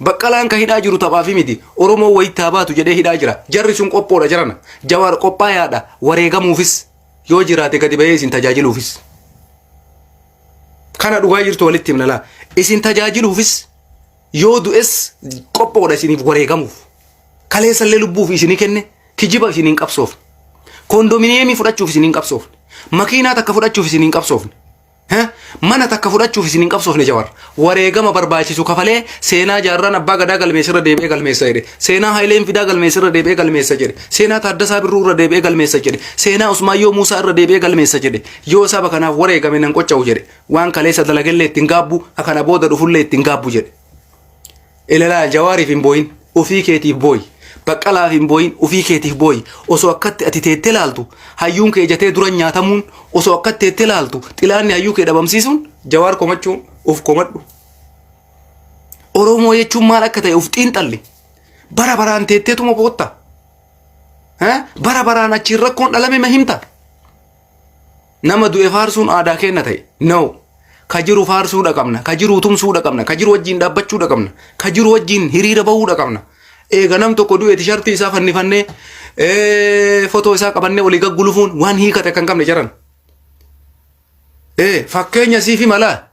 Baqqalaan ka hidhaa jiru taphaafii miti. Oromoo wayitti haa baatu jedhee hidhaa jira. Jarri sun qophoodha jarana. Jawaar qophaayaadha wareegamuufis yoo jiraate gadi bahee isin tajaajiluufis. Kana dhugaa jirtu walitti himna laa. Isin tajaajiluufis yoo du'es qophoodha isiniif wareegamuuf. Kaleessallee lubbuuf isinii kenne, kijiba isin hin qabsoofne. Kondominiyeemii fudhachuuf isin hin qabsoofne. Makiinaa takka fudhachuuf isin hin qabsoofne. Mana takka fudhachuuf isin hin qabsoofne Jawar. Wareegama barbaachisu kafalee seenaa jaarraan abbaa gadaa galmeessirra deebi'ee galmeessa jedhe. Seenaa Hayileen Fidaa galmeessirra deebi'ee galmeessa jedhe. Seenaa Taaddasaa Birruu irra deebi'ee galmeessa jedhe. Seenaa Usmaayyoo Muusaa irra deebi'ee galmeessa jedhe. Yoo saba kanaaf wareegame nan qocca'u jedhe. Waan kaleessa dalagellee ittiin gaabbu, kana booda dhufullee ittiin gaabbu jedhe. Ilalaa, Jawaariif hin booyin, ofii keetiif booyi. Baqqalaaf hin booyin, ofii keetiif booyi. Osoo akkatti ati teettee laaltu hayyuun kee ijatee dura nyaatamuun, osoo akkatti teettee laaltu xilaanni hayyuu kee dhabamsiisuun, Jawaar komachuun of komadhu. Oromoo jechuun maal akka ta'e of xiinxalli. Bara baraan teetteetuma bootta. Bara baraan achiin rakkoon dhalame ma himta? Nama du'e faarsuun aadaa keenna ta'e. No. Ka jiru faarsuudha qabna. Ka jiru tumsuudha qabna. Ka jiru wajjin dhaabbachuudha qabna. Ka jiru wajjin hiriira bahuudha qabna. Eega nam tokko du'e tishartii isaa fannifannee fotoo isaa qabannee olii gaggulufuun waan hiikate kan qabne jaran. Fakkeenya siifi malaa.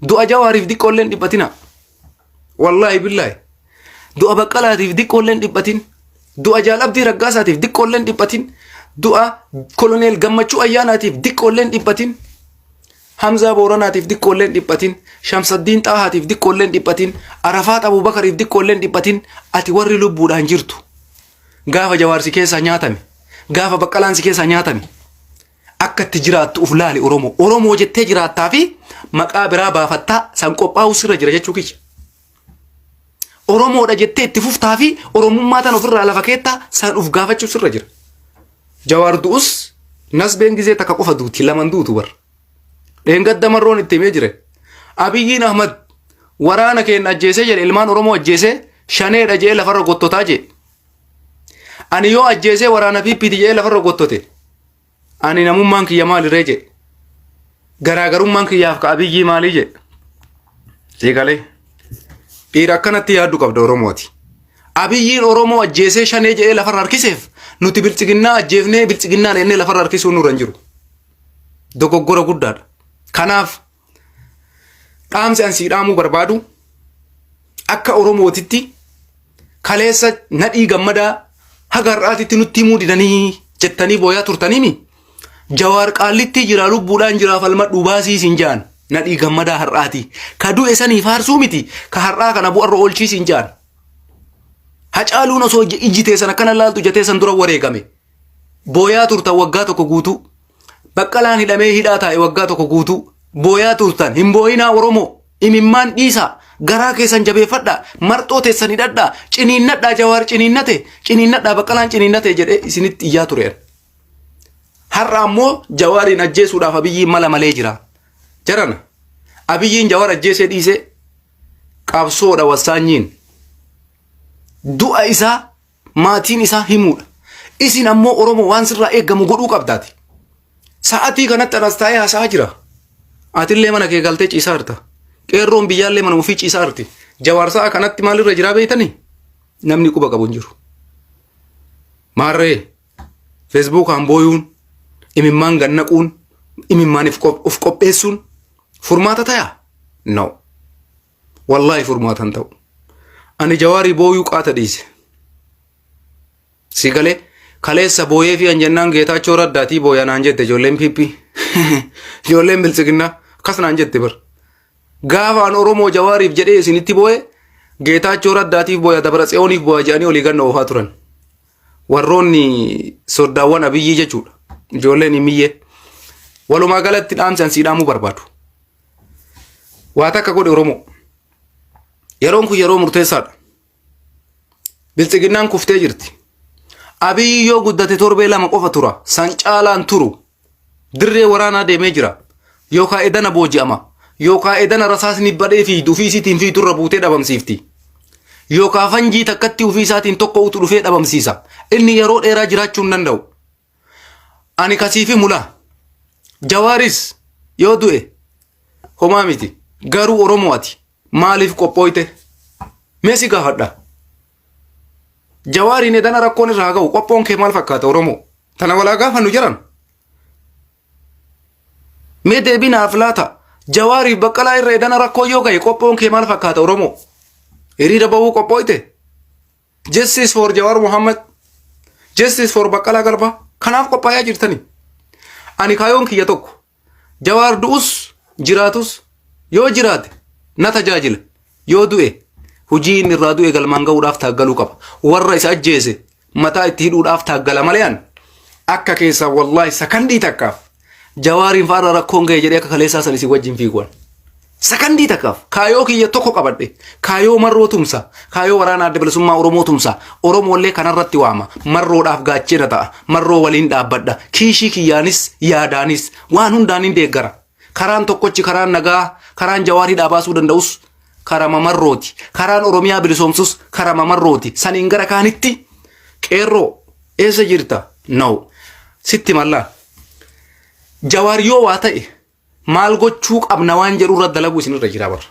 Du'a Jawaariif diqqoolleen dhiphatina. Wallaahi billaahi. Du'a Baqqalaatiif diqqoolleen dhiphatin. Du'a Jaal Abdii Raggaasaatiif diqqoolleen dhiphatin. Du'a Koloneel Gammachuu Ayyaanaatiif diqqoolleen dhiphatin. Hamzaa Booranaatiif diqqoolleen dhiphatin. Shamsaddiin Xaahaatiif diqqoolleen dhiphatin. Arafaat Abubakariif diqqoolleen dhiphatin. Ati warri lubbuudhaan jirtu. Gaafa Jawaar si keessaa nyaatame. Gaafa Baqqalaan si keessaa nyaatame. Akka itti jiraattu uf laali Oromoo. Oromoo jettee jiraattaa fi maqaa biraa baafattaa san qophaa'uu sirra jira jechuu kiyya. Oromoodha jettee itti fuftaa fi Oromummaa tan ofirraa lafa keettaa san uf gaafachuu sirra jira. Jawaar du'us nasbeen gizee takka qofa duuti, laman duutu bar. Dheengadda marroon itti himee jire. Abiyyiin Ahmad waraana keenya ajjeesee jedhe, ilmaan Oromoo ajjeesee shaneedha jedhee lafarra gottotaa jedhe. Ani yoo ajjeesee waraana PPT jedhee lafarra gottote, ani namummaan kiyya maalirree jedhe. Garaagarummaan kiyyaaf ka Abiyyii maalii jedhe. Siigalee. Dhiira akkanatti yaaddu qabda Oromooti. Abiyyiin Oromoo ajjeesee shanee jedhee lafarra harkiseef nuti biltsiginnaa ajjeefnee biltsiginnaan ennee lafarra harkisuun nurra hin jiru. Dogoggora guddaadha. Kanaaf dhaamsi an sii dhaamuu barbaadu, akka Oromootitti kaleessa Nadhii Gammadaa haga har'aatitti nutti himuu didanii jettanii booyaa turtaniimi. Jawaar Qaallittii jira, lubbuudhaan jira, falmadhu baasii siin jaan Nadhii Gammadaa har'aati. Ka du'e sanii faarsuu miti, ka har'aa kana bu'arra oolchii siin jaan. Hacaaluun osoo iji teessan akkana laaltu ija teessan dura wareegame. Booyaa turtan waggaa tokko guutuu. Baqqalaan hidhamee hidhaa taa'e waggaa tokko guutuu. Booyaa turtan. Hin booyinaa Oromoo. Imimmaan dhiisaa. Garaa keessan jabeeffadhaa. Marxoo teessan hidhadhaa. Ciniinnadhaa, Jawaar ciniinnate. Ciniinnadhaa, Baqqalaan ciniinnate jedhee isinitti iyyaa ture. Har'a ammoo Jawaariin ajjeesuudhaaf Abiyyiin mala malee jira. Jarana. Abiyyiin Jawaar ajjeesee dhiisee qabsoodha wassaanyiin. Du'a isaa maatiin isaa himuudha. Isin ammoo Oromoo waan sirraa eeggamu godhuu qabdaati. Sa'atii kanatti anas taa'ee haasa'aa jira. Atillee mana kee galtee ciisaa jirta. Qeerroon biyyaallee mana ofii ciisaa jirti. Jawaar sa'a kanatti maalirra jiraa beektanii? Namni quba qabu hin jiru. Maarree Feesbuukaan booyuun, imimmaan gannaquun, imimmaan of qopheessuun furmaata tayaa? No. Wallaahi furmaata hin ta'u. Ani Jawaarii booyuu qaata dhiise. Si galee kaleessa booyee fi anjennaan Geetaachoo Raddaatii booya naan jette ijoolleen PP. Ijoolleen Biltsiginnaa akkas naan jette bar. Gaafa an Oromoo Jawaariif jedhee isinitti booye, Geetaachoo Raddaatiif booya Dabra Tsiyooniif booya jedhanii olii ganna oofaa turan. Warroonni soddaawwan Abiyyii jechuudha. Ijoolleen Imiyyee. Walumaa galatti dhaamsi an sii dhaamuu barbaadu. Waa takka godhe Oromoo. Yeroon kun yeroo murteessaadha. Biltsiginnaan kuftee jirti. Abiyyi yoo guddate torbee 2 qofa tura. San caalaan turu. Dirree waraanaa deemee jira. Yookaa edana booji'ama. Yookaa edana rasaasni badhee fiidu ofii isiitiin fiidu irra buutee dhabamsiifti. Yookaa fanjii takkatti ofii isaatiin tokko utu dhufee dhabamsiisa. Inni yeroo dheeraa jiraachuu hin danda'u. Ani kasiifi mula. Jawaaris yoo du'e homaa miti. Garuu Oromoo ati maaliif qophooyte? Mee si gaafadha. Jawaariin edana rakkoon irraa ga'u qophoon kee maal fakkaata Oromoo? Tana walaa gaafannu jiran. Mee deebii naaf laata. Jawaariif Baqqalaa irra edana rakkoo yoo ga'e qophoon kee maal fakkaata Oromoo? Hiriira bahuu qophooyte? Justice for Jawar Muhammad. Justice for Baqqalaa Garbaa. Kanaaf qophaayaa jirtani. Ani kaayoon kiyya tokko. Jawaar du'us jiraatus yoo jiraate na tajaajila. Yoo du'e hojii inni irraa du'e galmaan ga'uudhaaf taaggaluu qaba. Warra isa ajjeese mataa itti hidhuudhaaf taaggala malee an akka keessaa wallaahi sakandii takkaaf Jawaariin fa'aarra rakkoon ga'e jedhee akka kaleessaa san isin wajjin fiiguwan. Sakandii takkaaf kaayoo kiyya tokko qabadhe kaayoo Marroo tumsa kaayoo waraana Adda Bilisummaa Oromoo tumsa Oromoollee kanarratti waama Marroodhaaf gaachena ta'a Marroo waliin dhaabbadha kiishii kiyyaanis yaadaanis waan hundaan hin deeggara karaan tokkochi karaan nagaa karaan Jawaar hidhaa baasuu danda'us karama Marrooti karaan Oromiyaa bilisoomsus karama Marrooti saniin gara kaanitti qeerroo eessa jirta no sitti mallaa Jawaar yoo waa ta'e maal gochuu qabna waan jedhu irra dalaguu isinirra jira bara.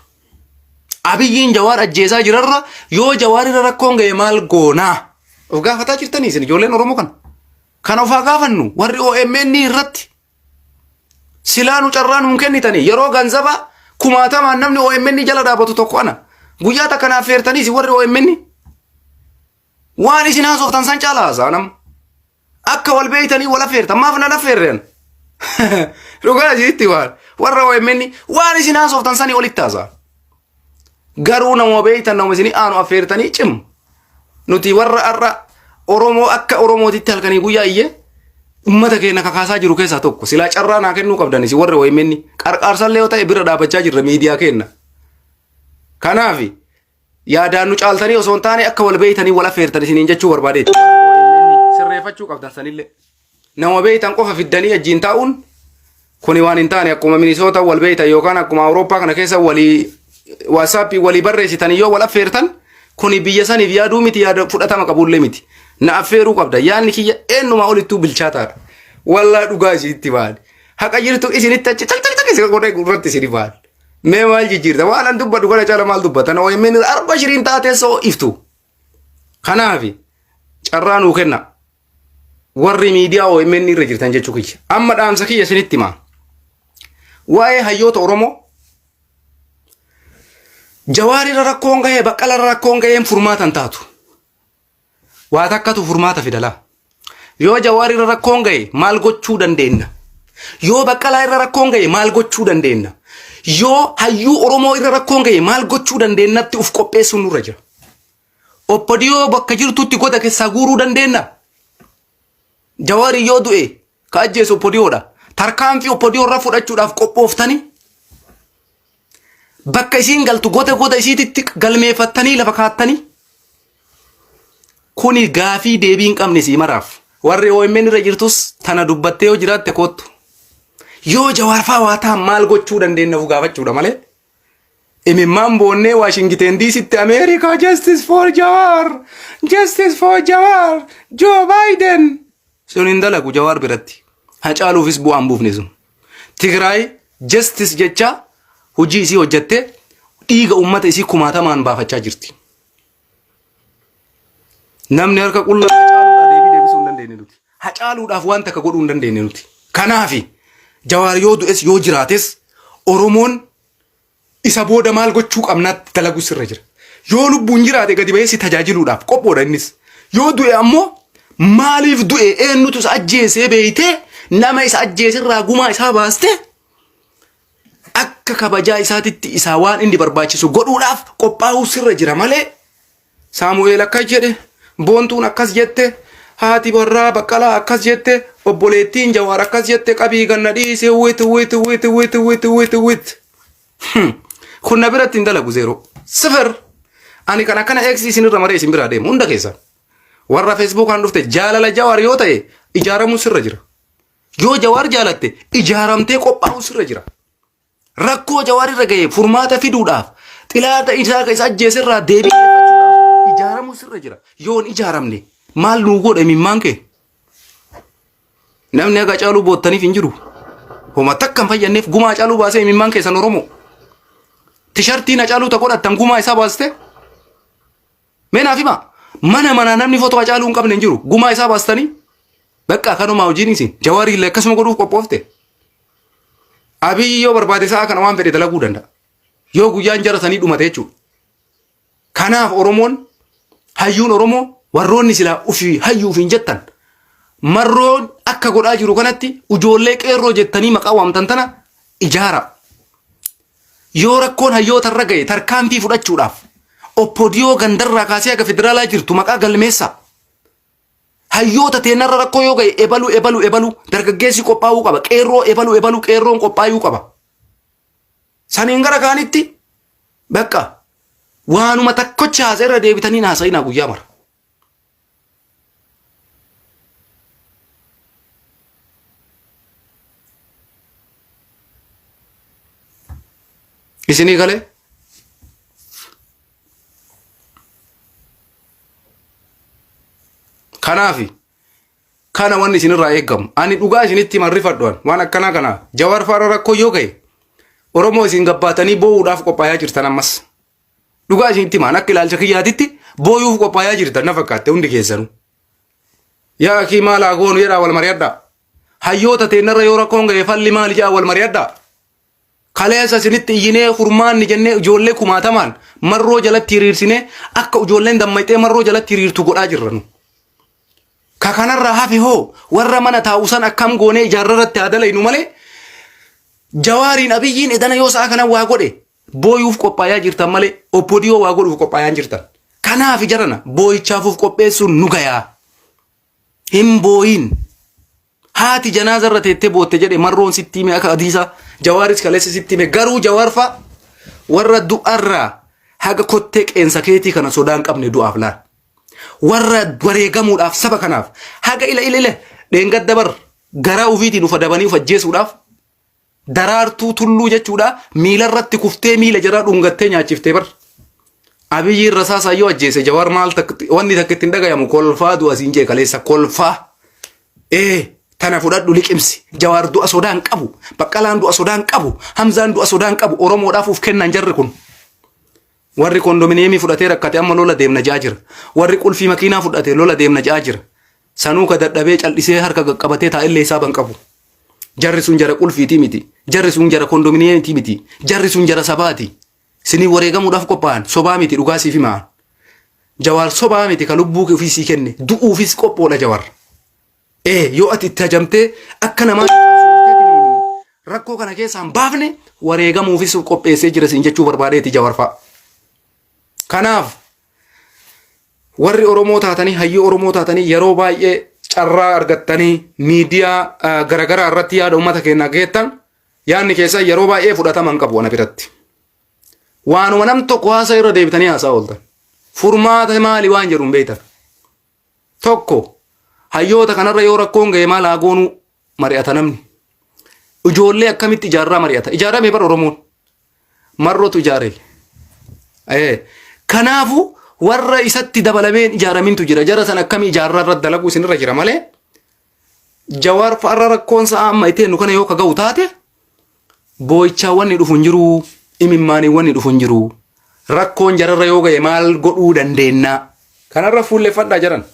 Abiyyiin Jawaar ajjeesaa jirarra yoo Jawaar irra rakkoon ga'e maal goonaa? Of gaafataa jirtanii isin ijoolleen Oromoo kana. Kana ofaa gaafannu warri OMN irratti silaa nu carraa nuun kennitanii yeroo ganzaba kumaatamaan namni OMN jala dhaabatu tokko ana. Guyyaa takka naaf feertanii isin warri OMN waan isin haasoftan san caalaa haasa'a nama. Akka wal beeytanii wal affeertan maaf nan affeerren? Dhugaa isitti waan warra OMN waan isin haasoftan sanii olitti haasa'a. Garuu nama beeytan nama isin aanu affeertanii cim. Nuti warra har'a Oromoo akka Oromootitti halkanii guyyaa iyyee ummata keenya kakaasaa jiru keessaa tokko. Silaa carraa naa kennuu qabdan isin warra OMN qarqaarsallee yoo ta'e bira dhaabachaa jirra miidiyaa keenya. Kanaaf Yaadaan nu caaltanii osoo hin taane akka wal beeytanii wal affeertan isiniin jechuu barbaadeeti. Sirreeffachuu qabdan sanillee. Nama beeytan qofa fiddanii wajjin taa'uun kuni waan hin taane akkuma Minisoota wal beeytan yookaan akkuma Awurooppaa kana keessa walii WhatsApp walii barreessitanii yoo wal affeertan kuni biyya saniif yaaduu miti yaada fudhatama qabullee miti. Na affeeruu qabda. Yaadni kiyya eenyumaa olittuu bilchaataadha. Wallaa dhugaa isinitti baane. Haqa jirtu isinitti achi caq caq caq isin godhee irratti isin baane. Mee maal jijjiirta? Waan an dubbadhu kana caala maal dubbatan? OMN arba shiriin taatee soo iftu. Kanaaf carraa nuu kenna. Warri miidiyaa OMN irra jirtan jechuu kiyya. Amma dhaamsa kiyya isinitti himaa. Waa'ee hayyoota Oromoo Jawaar irra rakkoon gahee Baqqala irra rakkoon gaheen furmaata hin taatu. Waa takkatu furmaata fida laa. Yoo Jawaar irra rakkoon gahe maal gochuu dandeenna? Yoo Baqqalaa irra rakkoon gahe maal gochuu dandeenna? Yoo hayyuu Oromoo irra rakkoon gahe maal gochuu dandeennatti uf qopheessuun nurra jira. Oppodiyoo bakka jirtutti goda keessaa guuruu dandeenna? Jawaari yoo du'e ka ajjeesu Oppodiyoodha. Tarkaanfii Oppodiyoo irra fudhachuudhaaf qophooftanii bakka isiin galtu goda goda isiititti galmeeffattanii lafa kaattanii kuni gaafii deebii hin qabne sii maraaf. Warri OMN irra jirtus tana dubbattee yoo jiraatte koottu. Yoo Jawaar faa waa ta'an maal gochuu dandeenya of gaafachuudha malee. Imimmaan boonnee Waashingiten DCtti Ameerikaa justice for Jawaar justice for Jawaar Joe Biden sun hin dalagu Jawaar biratti. Hacaaluufis bu'aan buufne sun. Tigraay justice jecha hojii isii hojjattee dhiiga uummata isii kumaatamaan baafachaa jirti. Namni harka qullaa Hacaaluudhaa deebii deebisuu hin dandeenye nuti. Hacaaluudhaaf waan takka godhuu hin dandeenye nuti. Kanaafi Jawaar yoo du'es yoo jiraates Oromoon isa booda maal gochuu qabnaatti dalagu sirra jira. Yoo lubbuun jiraate gadi bahee si tajaajiluudhaaf qophoodha innis. Yoo du'e ammoo maaliif du'e eenyutu isa ajjeesee beeytee nama isa ajjeeserraa gumaa isaa baastee Akka kabajaa isaatitti isaa waan inni barbaachisu godhuudhaaf qophaa'uu sirra jira malee Saamu'eel akkas jedhe, Boontuun akkas jette, haati warraa Baqqalaa akkas jette, obboleettiin Jawaar akkas jette qabii ganna dhiisi wit wit wit wit wit wit wit. Kun na biratti hin dalagu zeeroo. Sifir. Ani kan akkana eegsii isinirra maree isin biraa deemu hunda keessa. Warra Feesbuukaan dhufte jaalala Jawaar yoo ta'e ijaaramuun sirra jira. Yoo Jawaar jaalatte ijaaramtee qophaa'uun sirra jira. Rakkoo Jawaar irra ga'e furmaata fiduudhaaf xilaata isaa isa ajjeese irraa deebii deeffachuudhaaf ijaaramuun sirra jira. Yoo hin ijaaramne maal nuu godha imimmaan kee? Namni haga caaluu boottaniif hin jiru. Homa takka hin fayyadneef gumaa caaluu baasee imimmaan keessan Oromoo. Tishartiin Hacaaluu ta godhattan gumaa isaa baaste. Mee naaf himaa. Mana manaa namni footoo Hacaaluu hin qabne hin jiru. Gumaa isaa baastanii. Bakka kanumaa hojiin isin. Jawaarii illee akkasuma godhuuf qophoofte. Abiyyi yoo barbaade sa'a kana waan fedhe dalaguu danda'a. Yoo guyyaan jara sanii dhumate jechuudha. Kanaaf Oromoon hayyuun Oromoo warroonni silaa ofii hayyuu ofiin jettan marroon akka godhaa jiru kanatti ijoollee qeerroo jettanii maqaa waamtan tana ijaara. Yoo rakkoon hayyoota irra ga'e tarkaanfii fudhachuudhaaf oppodiyoo gandarraa kaasee haga federaalaa jirtu maqaa galmeessaa. Hayyoota teennarra rakkoo yoo ga'e ebalu ebalu ebalu dargaggeessi qophaa'uu qaba. Qeerroo ebalu ebalu qeerroon qophaa'uu qaba. Saniin gara kaanitti bakka waanuma takkocha haasa irra deebitanii hin haasa'inaa guyyaa mara. Isinii galee? Kanaafi kana wanni isinirraa eegamu. Ani dhugaa isinitti himan rifadhu an. Waan akkanaa kana Jawaar faarra rakkoo yoo ga'e Oromoo isin gabbaatanii boo'uudhaaf qophaayaa jirtan ammas. Dhugaa isinitti himan akka ilaalcha kiyyaatitti booyuuf qophaayaa jirtan na fakkaatte hundi keessanuu. Yaa akii maal haa goonu jedhaa wal mari'adhaa. Hayyoota teennarra yoo rakkoon ga'e falli maali jedhaa wal mari'adhaa. Kaleessa isinitti iyyinee furmaanni jennee ijoollee kumaatamaan marroo jalatti hiriirsinee akka ijoolleen dammaqxee marroo jalatti hiriirtu godhaa jirra nu. Ka kanarraa hafe hoo warra mana taa'u san akkam goonee ijaarra irratti haa dalaynu malee Jawaariin Abiyyiin edana yoo sa'a kana waa godhe booyuuf qophaayaa jirtan malee oppodiyoo waa godhuuf qophaayaa hin jirtan. Kanaaf jarana booyichaafuuf qopheessuun nu gayaa. Hin booyin. Haati janaaza irra teettee bootte jedhe marroon sitti hime akka hadiisa Jawaaris kaleessa sitti hime garuu Jawaar fa'a warra du'arraa haga kottee qeensa keetii kana sodaa hin qabne du'aaf laal. Warra wareegamuudhaaf saba kanaaf haga ila ila ila dheengadda bar garaa ofiitiin ufa dabanii of ajjeesuudhaaf Daraartuu Tulluu jechuudha miila irratti kuftee miila jaraa dhungattee nyaachiftee bar. Abiyyiin rasaasaa yoo ajjeese Jawaar maal wanni takka ittiin dhagayamu kolfaa du'a siin jee kaleessa kolfaa. Ee tana fudhadhu liqimsi Jawaar du'a sodaa hin qabu Baqqalaan du'a sodaa hin qabu Hamzaan du'a sodaa hin qabu Oromoodhaaf uf kennan jarri kun. Warri kondominiyeemii fudhatee rakkate amma lola deemna ja'aa jira. Warri qulfii makiinaa fudhate lola deemna ja'aa jira. Sanuu ka dadhabee cal'isee harka qaqqabatee taa'ellee hisaaba hin qabu. Jarri sun jara qulfiitii miti. Jarri sun jara kondominiyeemiitii miti. Jarri sun jara sabaati. Sinii wareegamuudhaaf qophaa'an sobaa miti dhugaa siif himaa. Jawaar sobaa miti ka lubbuu ofii sii kenne du'uufis qophoodha Jawaar. Ee yoo ati itti hajamtee akka namaa rakkoo kana keessaa hin baafne wareegamuufis qopheessee jira siin jechuu barbaadeeti Jawaar fa'a. Kanaaf Warri Oromoo taatanii hayyuu Oromoo taatanii yeroo baay'ee carraa argattanii miidiyaa garaagaraa irratti yaada uummata keenyaa geettan yaadni keessan yeroo baay'ee fudhatama hin qabu ana biratti. Waanuma nam tokko haasaa irra deebitanii haasaa ooltan. Furmaata maali waan jedhu hin beektan. Tokko hayyoota kanarra yoo rakkoon ga'e maal haa goonuu mari'ata namni. Ijoollee akkamitti ijaarraa mari'ata. Ijaarame bar Oromoon. Marrotu ijaare. Kanaafu warra isatti dabalameen ijaaramintu jira. Jara san akkamii ijaarraa irratti dalaguu isinirra jira malee Jawaar fa'arra rakkoon sa'a amma itti nu kana yoo ka ga'u taate boo'ichaa wanni dhufu hin jiru imimmaanii wanni dhufu hin jiru. Rakkoon jararra yoo ga'e maal godhuu dandeenya? Kanarra fuulleffadhaa jaran.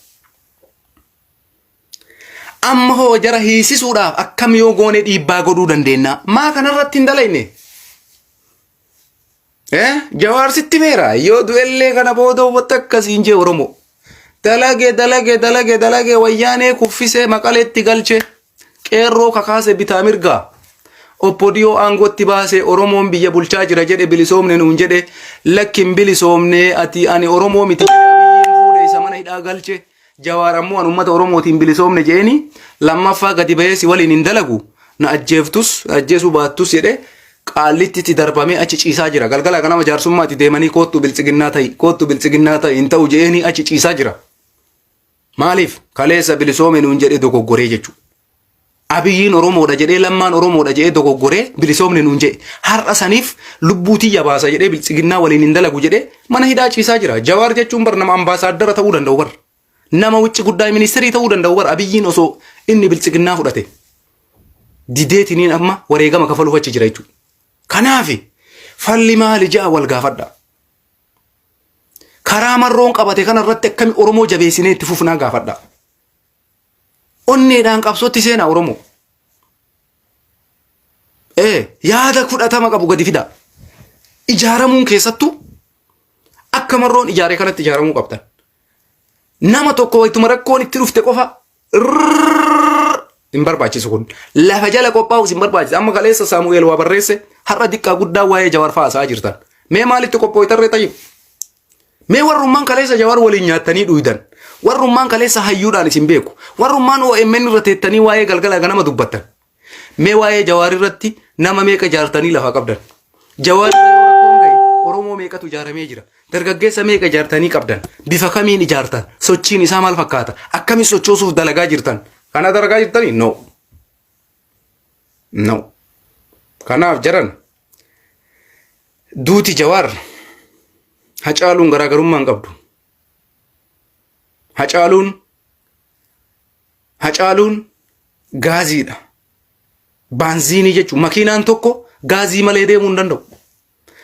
Amma hoo jara hiisisuudhaaf akkam yoo goone dhiibbaa godhuu dandeenya? Maa kanarratti hin dalayne? Eh? Jawaar sitti meera yoo du'ellee kana booda wanta akkasiin jee Oromoo. Dalage dalage dalage dalage wayyaanee kuffisee maqaleetti galche qeerroo kakaase bitaa mirgaa. OPDO aangootti baase, Oromoon biyya bulchaa jira jedhe, bilisoomne nuun jedhe. Lakki, hin bilisoomne, ati ani Oromoo miti jedhe. Abiyyiin fuudhe isa mana hidhaa galche. Jawaar ammoo an uummata Oromootiin bilisoomne jeeni lammaffaa gadi bahee si waliin hin dalagu, na ajjeeftus ajjeesuu baattus jedhe. Qaallitti darbamee achi ciisaa jira. Galgala ganama jaarsummaatti deemanii koottu biltsiginnaa ta'i, koottu biltsiginnaa ta'i, hin ta'u jeeni achi ciisaa jira. Maaliif? Kaleessa bilisoome nuun jedhe, dogoggoree jechuudha. Abiyyiin Oromoodha jedhee, Lammaan Oromoodha jedhee, dogoggoree bilisoomne nuun jedhe. Har'a saniif lubbuu tiyya baasa jedhee, biltsiginnaa waliin hin dalagu jedhee mana hidhaa ciisaa jira. Jawaar jechuun bar nama ambaasaaddara ta'uu danda'u bar. Nama wucci guddaa ministeerii ta'uu danda'u bar, Abiyyiin osoo inni biltsiginnaa fudhate. Dideetiniin amma wareegama kafaluuf achi jira jechuudha. Kanaaf falli maali ja'a wal gaafadha. Karaa Marroon qabate kanarratti akkami Oromoo jabeessinee itti fufnaa gaafadha. Onneedhaan qabsootti seenaa Oromoo. Yaada fudhatama qabu gadi fida. Ijaaramuun keessattuu akka Marroon ijaaree kanatti ijaaramuu qabdan. Nama tokko wayituma rakkoon itti dhufte qofa hin barbaachisu kun. Lafa jala qophaa'us hin barbaachisu. Amma kaleessa Saamu'eel waa barreesse, har'a diqqaa guddaa waa'ee Jawaar fa'aa haasa'aa jirtan. Mee maalitti qophooytarree tayyib? Mee warrummaan kaleessa Jawaar waliin nyaattanii dhuydan. Warrummaan kaleessa hayyuudhaan isin beeku. Warrummaan OMN irra teettanii waa'ee galgala ganama dubbattan. Mee waa'ee Jawaar irratti nama meeqa ijaartanii lafa qabdan? Jawaar irra yoo rakkoon gahe Oromoo meeqatu ijaaramee jira? Dargaggeessa meeqa ijaartanii qabdan? Bifa kamiin ijaartan? Sochiin isaa maal fakkaata? Akkamiin sochoosuuf dalagaa jirtan? Kana dalagaa jirtanii? No. No. Kanaaf jaran, duuti Jawaar Hacaaluun garaagarummaa hin qabdu. Hacaaluun gaaziidha. Baanziinii jechuun makiinaan tokko gaazii malee deemuu hin danda'u.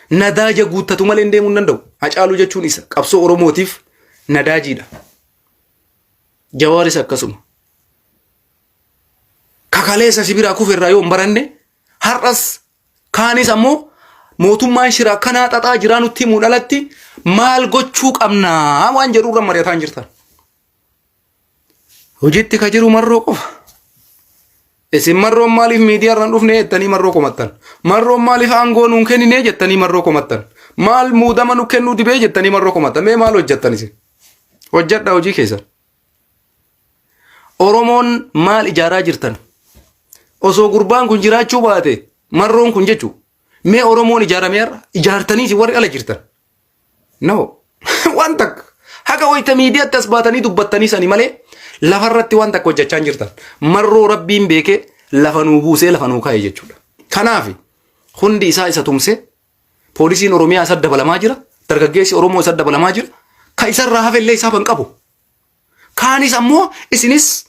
Nadaaja guuttatu malee deemuu hin danda'u. Hacaaluu jechuun isa qabsoo Oromootiif nadaajiidha. Jawaaris akkasuma. Kakaleessa sibiraa kufe irraa yoo hin baranne, har'as kaanis ammoo mootummaan shira akkanaa xaxaa jiraa nutti himuun alatti maal gochuu qabnaa waan jedhu irra mari'ataa hin jirtan. Hojiitti ka jiru Marroo qofa. Isin Marroon maaliif miidiyaa irra hin dhufne jettanii Marroo komattan. Marroon maaliif aangoo nuun kenninee jettanii Marroo komattan. Maal muudama nu kennuu dibee jettanii Marroo komattan. Mee maal hojjettan isin? Hojjedha hojii keessan. Oromoon maal ijaaraa jirtan? Osoo gurbaan kun jiraachuu baate, Marroon kun jechu, mee Oromoon ijaaramee har'a ijaartanii isin warri ala jirtan? No. Waan takka. Haga wayita miidiyaatti as baatanii dubbattanii sani malee lafarratti waan takka hojjechaa hin jirtan. Marroo Rabbiin beekee lafa nuu buusee lafa nuu kaa'e jechuudha. Kanaaf hundi isaa isa tumsee poolisiin Oromiyaa isa dabalamaa jira. Dargaggeessi Oromoo isa dabalamaa jira. Ka isarraa hafe illee isaaf hin qabu. Kaanis ammoo isinis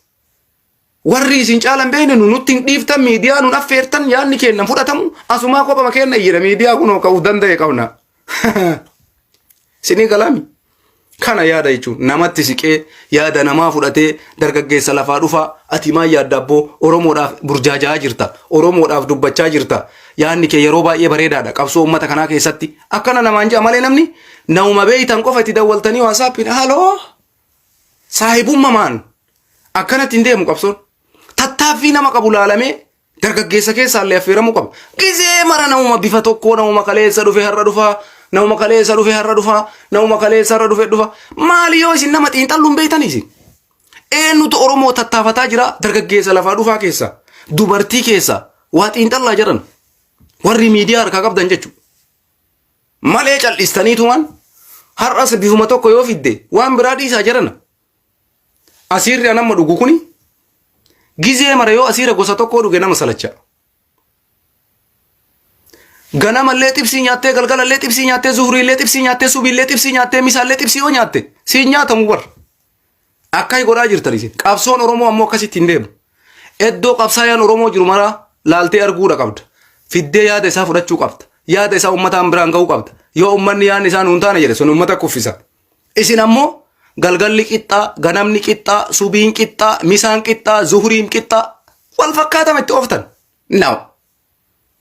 warri isin caalan beekne nu nutti hin dhiiftan, miidiyaa nun affeertan, yaadni keenya fudhatamu, asumaa kophama keenya iyyina miidiyaa kunoo ka'uuf danda'e qabna. Isinii galaami. Kana yaada jechuun namatti siqee yaada namaa fudhatee dargaggeessa lafaa dhufaa, ati maal yaadda abboo, Oromoodhaaf burjaaja'aa jirta, Oromoodhaaf dubbachaa jirta, yaadni kee yeroo baay'ee bareedaadha qabsoo uummata kanaa keessatti, akkana namaan jedha malee namni namuma beeytan qofa itti dawwaltanii WhatsAppiin haloo saahibummamaan akkanatti hin deemu qabsoon. Tattaaffii nama qabu laalamee dargaggeessa keessaa illee affeeramuu qaba. Gizee mara namuma bifa tokkoo, namuma kaleessa dhufe har'a dhufaa, namuma kaleessa dhufe har'a dhufaa, namuma kaleessa har'a dhufe dhufa. Maali yoo isin nama xiinxalluun beektan isin? Eenyutu Oromoo tattaafataa jira dargaggeessa lafaa dhufaa keessa, dubartii keessa waa xiinxallaa jedhan warri miidiyaa harkaa qabdan jechuudha. Malee cal'istaniitumaan har'as bifuma tokko yoo fidde waan biraa dhiisaa jedhana. Asiirri an amma dhugu kuni gizee mara yoo asiira gosa tokkoo dhuge nama salacha. Ganamallee xibsii nyaattee, galgalallee xibsii nyaattee, zuhuriillee xibsii nyaattee, subiillee xibsii nyaattee, misaallee xibsii yoo nyaatte siin nyaatamu bar. Akka godhaa jirtan isin. Qabsoon Oromoo ammoo akkasitti hin deemu. Iddoo qabsaayaan Oromoo jiru maraa laaltee arguudha qabda. Fiddee yaada isaa fudhachuu qabda. Yaada isaa uummataan biraan ga'uu qabda. Yoo uummanni yaadni isaa nuun taane jedhe, sun uummata kuffisa. Isin ammoo galgalli qixxaa, ganamni qixxaa, subiin qixxaa, misaan qixxaa, zuhuriin qixxaa wal fakkaatama itti ooftan. No.